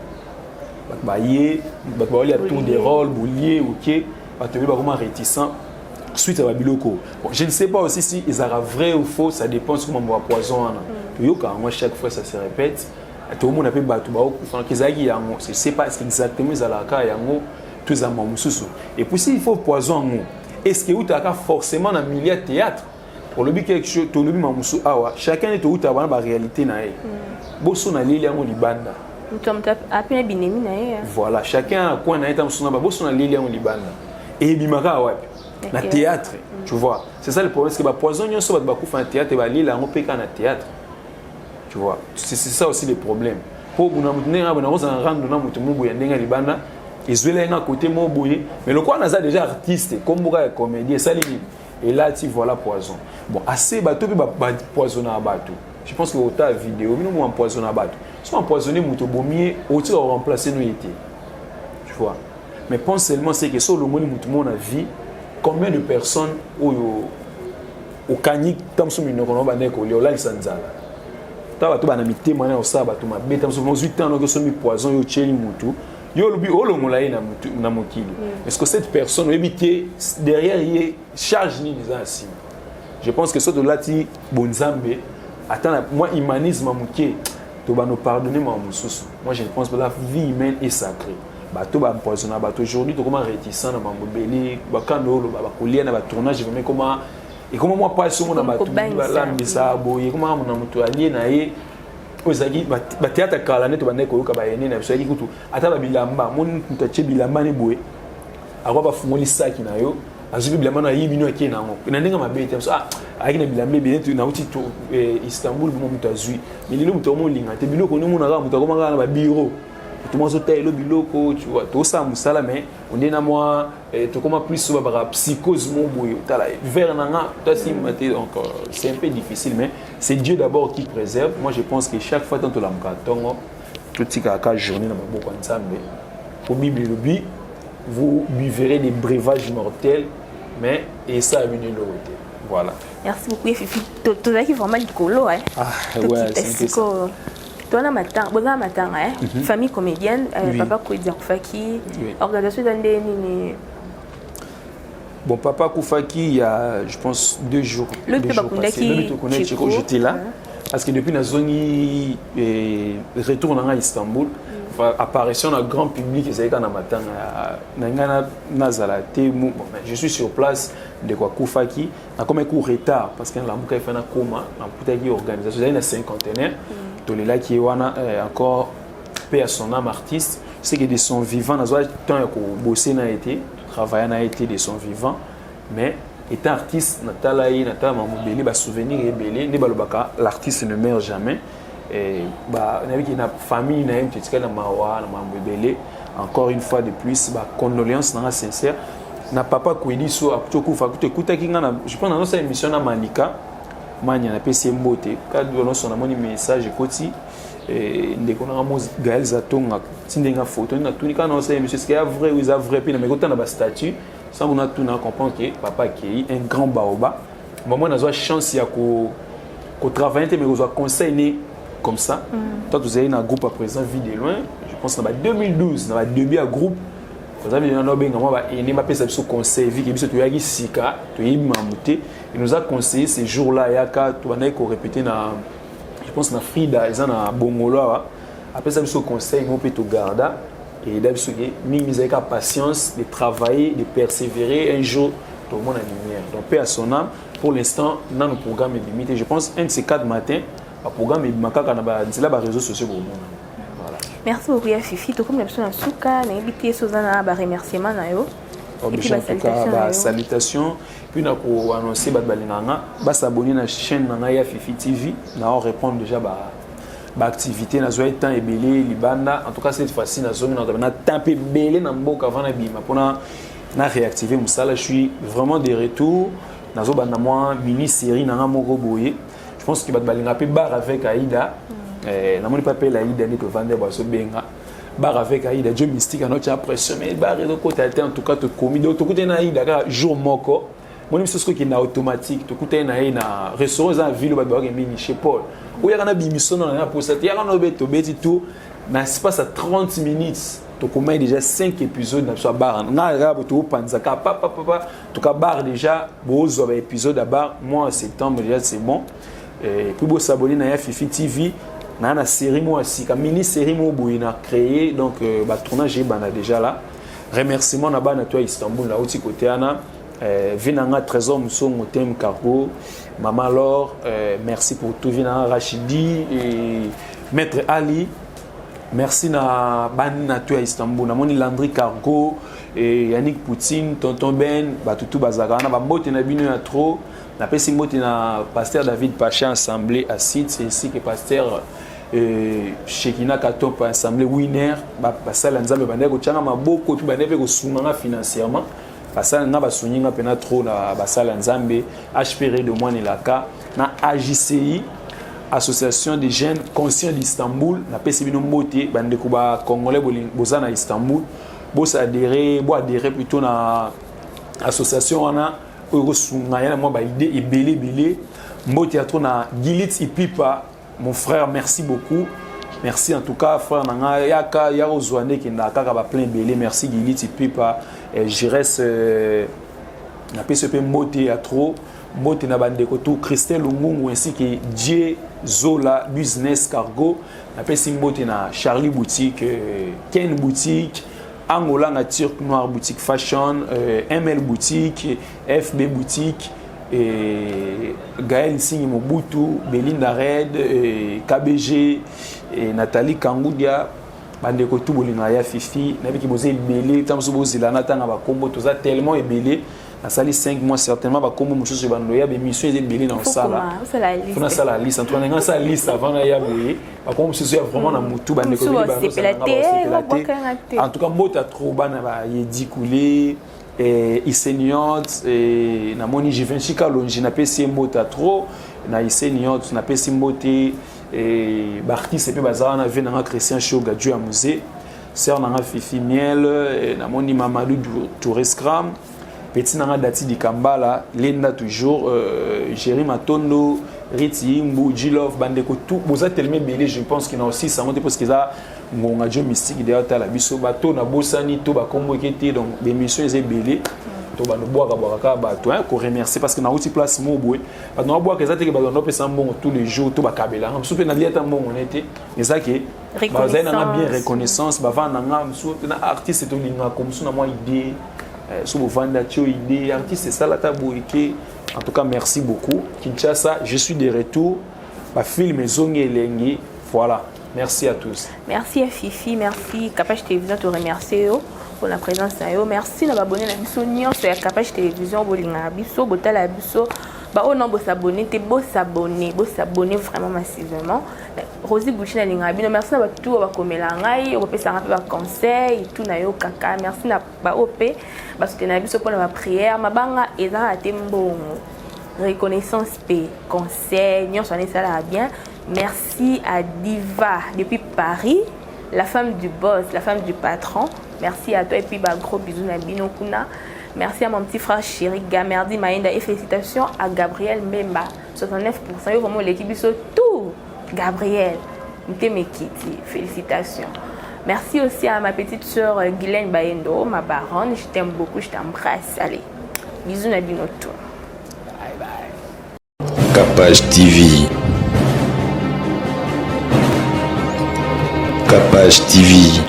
bato baye, bato baolia tour de rôle, bolie, ok. Bato ebele bakoma réticent suite ya babiloko. Bon, je ne sais pas aussi si ezalaka vrai ou faux, ça dépend. Soki mambo ya poison wana toyoka yango, chaque fois ça se répète, tomona mpe bato baokufa ezalaki yango. Je sais pas exactement ezalaka yango to ezala mosusu. Et puis s'il faut poison yango, Est ce que eutaka forcément na milieu ya théâtre? Olobi quelque chose, tolobi mamusu awa, chacun nde toutaka bana baréalité na ye. Boso naleli yango libanda. Moto ya moto apena binemi na ye. Voilà, chacun a coin na ye. Ta mosusu na baboso naleli yango libanda, ebimaka wapi? Na théâtre, tu vois. C'est ça le problème, c'est que bapoison nyonso bato bakufa na théâtre, balela yango mpe kaka na théâtre, tu vois. C'est ça aussi le problème. Mpo na motu ndenge boye, nakozala rando na motu mo boye ya ndenge ya libanda, ezwela ye nga côté mo boye, mais lokola naza déjà artiste, komboka ya comédie esali nini, elati, voilà, poison. Bon, assez bato mpe bapoisonnaka bato. Je pense que ota vidéo bino mo empoisonna bato. So empoisonné moto, obomi ye, otika koremplace no ye te, tu vois. Mais pense seulement, c'est que so olongoli motu mo na vie, combien de personnes oyo okangi ta mosusu minoko na bandaki kolia, olalisa nzala? Ta bato bana mitema na osala bato mabe. Ta mosusu ozwi ntango noki osomi poison, yo otyeli motu, yo olobi olongola ye na mokili. Est ce que cette personne oyebi te derrière ye charge nini eza na nsima? Je pense que so tolati bonzambe, ata na mwa humanisme moke, tobanda pardonner makambo mosusu. Moi, je pense que la vie humaine est sacrée. Bato baempoisonna bato. Aujourd'hui tokoma réticent na mambo ebele. Bakando oloba bakolia na batournage, vraiment ekoma, ekoma mwa mpasi. Omona bato balambisa boye, ekoma na moto alie na ye. Oyo ezalaki bathéâtre kala nde tobandaki koyoka bayene na biso, ayaki kutu ata babilamba. Moni moto atie bilamba ne boye, akwa bafungoli saki na yo, azwi mpe bilamba na ayibi no, akei nango na ndenge mabe te. Ah, ayaki na bilamba ebele, nauti Istanbul. Bongo moto azwi, mais lelo moto akomolinga te biloko nde omona kaka moto akoma kaka na babiro, moto moko azotala elo biloko, tu vois. Tosala mosala, mais onde na mwa tokoma plus so babaka psychose mo boye, otala verre na nga toasimba te. Donc c'est un peu difficile, mais c'est Dieu d'abord qui préserve. Moi, je pense que chaque fois tant tolamuka ntongo, totikaka journée na maboko ya Nzambe, po Bible elobi: "Vous buverez des breuvages mortels, mais esala bino eloko te." Voilà. Merci beaucoup, Fifi. Tozalaki vraiment likolo. Ah, ouais, c'est sikoyo towana matanga, boza matanga, eh? Famille comédienne, papa Kwedi akufaki. Organisation eza nde nini? Bon, papa akufaki il y a, je pense, 2 jours. Lobi mpe bakundaki. J'étais là parce que depuis nazongi retour na ngai Istanbul, apparition na grand public ezalaki kaka na matanga na ngai. Nazala te. Bon, je suis sur place. Ndeko akufaki, nakomaki retard parce que nalamuka efa nakoma, nakutaki organisation ezali na cinquantenaire. Tolelaki ye wana. Encore paix à son âme. Artiste, c'est que de son vivant nazwa temps ya kobose na ye te, travailler na ye te de son vivant, mais étant artiste, natala ye, natala mambo ebele, basouvenir ebele. Nde balobaka: "L'artiste ne meurt jamais." Nayebiki na famille na ye, moto etikali na mawa na mambo ebele. Encore une fois de plus, bacondoléance nanga sincère na papa Kwedi. So akuti okufa, akuti ekutaki nga na, je pense, nazosala émission na Manika Mania, napesi ye mbote. Kado nyonso namoni message ekoti, ndeko nanga mo Gael Zatonga tindenga photo. Natuni kaka naosala émission: est-ce que ya vrai ou eza vrai? Mpe na meki otana bastatut sango, natuna, comprendre que papa akei, un grand baoba. Mama, nazwa chance ya kotravailler te, mais kozwa conseil ne comme ça. Toi, tozali na groupe à présent Vie de loin, je pense na ba 2012, na badébut ya groupe. Toza na obenga mwa baene, bapesa biso conseil vike. Biso toyaki sika, toyebi makambo te. Il nous a conseillé ces jours là ayaka, tobandaki korépéter na, je pense, na Frida, eza na Bongolo awa. Apesa biso conseil mo mpe togarda, eyeda biso ke mingi ezalaki ka patience, de travailler, de persévérer, un jour tomona lumière. Donc paix à son âme. Pour l'instant nano programme ebimi te. Je pense un de ces quatre matin baprogramme ebima kaka na banzela baréseaux sociaux, bomona. Voilà. Merci beaucoup, ya Fifi. Tokomi na biso na suka. Nayebi te so oza na baremerciement na yo. En tout cas, basalutation, puis na koannonce bato balingaka nga basabonner na chaîne na ngai ya Fifi TV. Na répondre déjà ba baactivité. Nazwaki temps ebele libanda. En tout cas, cette fois-ci nazongi na temps mpe ebele na mboka avant nabima mpona na réactiver mosala. Je suis vraiment de retour. Nazobanda mwa mini série na nga moko boye. Je pense que bato balingaka mpe Bar avec Aida. Namoni mpe apela Aida nde tovanda, bazobenga Bar avec Aida Dio Mystique, anotya pression, mais bar ezokota te. En tout cas, tokomi, donc tokutani na Aida kaka jour moko. Moni biso soki okende automatique, tokutani na ye na restaurant eza na ville, bato bakake mingi chez Paul. Oyaka na bimisono na posa te, yaka na obe, tobeti tout na espace ya 30 minutes. Tokomai déjà 5 épisodes na biso ya bar nga kaka tokopanzaka papapapa. Toka bar déjà, bozwa baépisode ya bar mois septembre déjà, c'est bon. Et puis bosabonner na ya Fifi TV na série moko ya sika, mini série moko boye na créé. Donc batournage ebanda déjà là. Remerciement na bana to ya Istanbul, nauti kote wana. Euh, vie na nga Trésor Musongo Tem Cargo, Maman Laure, euh, merci pour tout. Vie na nga Rachidi et Maître Ali. Merci na bani na tout à Istanbul. Namoni Landry Cargo et Yannick Poutine, Tonton Ben, batutu bazaka na ba mbote na bino ya trop. Napesi mbote na Pasteur David Pacha Assemblée à Site ainsi que Pasteur euh, Shekina Katompa Assemblée Winner, basala Nzambe bandaki kotyanga maboko puis bandaki mpe kosunga nga financièrement. Basala nga basungi nga mpena trop na basala Nzambe HPR de Mwana Elaka na AJCI Association des jeunes conscients d'Istanbul. Napesi bino mbote bandeko ba congolais boza na Istanbul, bosadere boadere plutôt na association wana oyo ekosunga ya na mwa baide ebele ebele. Mbote ya trop na Gilit Ipipa, mon frère, merci beaucoup. Merci en tout cas, frère na nga yaka ya kozwa nde ekendaka kaka ba plein ebele. Merci Gilit Ipipa, eh, Jires eh, napesi mpe mbote ya trop. Mbote na bandeko tout Christelle Lungungu ainsi que Dieu Zola Business Cargo. Napesi mbote na Charlie Boutique, euh, Ken Boutique, Angola na Turc Noir Boutique Fashion, euh, ML Boutique, FB Boutique, et Gaël Nsingi Mobutu, Belinda Red, et KBG, et Nathalie Kangudia, bandeko tout bolinga ya Fifi, nabiki boza ebele, ntango mosusu bozela na tanga bakombo, toza tellement ebele. Nasali 5 mois certainement bakombo mosusu ebando ya bémission eza ebele na osala. Faut nasala liste. En tout cas, ndenge nasala liste avant naya boye, bakombo mosusu ya vraiment na mutu bandeko ebele basepela te, babwakanga te. En tout cas, mbote ya trop bana ba Yedi Kule, eh, Iseniot, eh, namoni Givenchy Kalonji, napesi ye mbote ya trop na Iseniot, napesi mbote eh, baartiste mpe baza wana vie nanga Christian Shoga Dieu ya musée, sœur nanga Fifi Miel, eh, namoni Mamadou Touré Scram, petit nanga Dati Dikambala, Lenda toujours, euh, Jerry Matondo, Riti Imbu, G-Love, bandeko tout, boza tellement ebele, je pense qu'il y a aussi sango te parce que eza ngonga Dieu mystique d'ailleurs tala biso bato na bosani to bakombo ekete donc bémission eza ebele to bando bwaka bwaka kaka bato hein, ko remercier parce que nauti place moko boye bato na bwaka eza te ke bato bando mbongo tous les jours to bakabelanga mosusu mpe nalia ata mbongo ne te eza ke bazali nanga bien reconnaissance bavanda nanga mosusu na artiste tolingaka mosusu na mwa idée so bovandi atio idée artiste esala ata boye ke. En tout cas, merci beaucoup Kinshasa, je suis de retour, bafilm ezongi elengi. Voilà, merci à tous. Merci à Fifi, merci Capage Télévision te remercier yo pour la présence na yo. Merci na babone na biso nyonso ya Capage Télévision, bolinga biso, botala biso. Ba oyo non bosabonner te, bosabonner, bosabonner vraiment massivement. Rosie Gucci na linga bino. Merci na bato oyo bakomela ngai, oyo bapesaka mpe baconseil tout na yo kaka. Merci na baoyo mpe basoutenaka biso mpona baprière. Mabanga ezalaka te mbongo, reconnaissance mpe conseil nyonso wana esalaka bien. Merci à Diva depuis Paris, la femme du boss, la femme du patron. Merci à toi et puis bah, gros bisous na bino kuna. Merci à mon petit frère chéri Gamerdi Maenda et félicitations à Gabriel Mbemba 69%. Yo vraiment l'équipe biso tout Gabriel Ntemekiti, félicitations. Merci aussi à ma petite sœur Guylaine Baendo, ma baronne, je t'aime beaucoup, je t'embrasse. Allez, bisous na bino tout. Bye bye. Capage TV. Capage TV.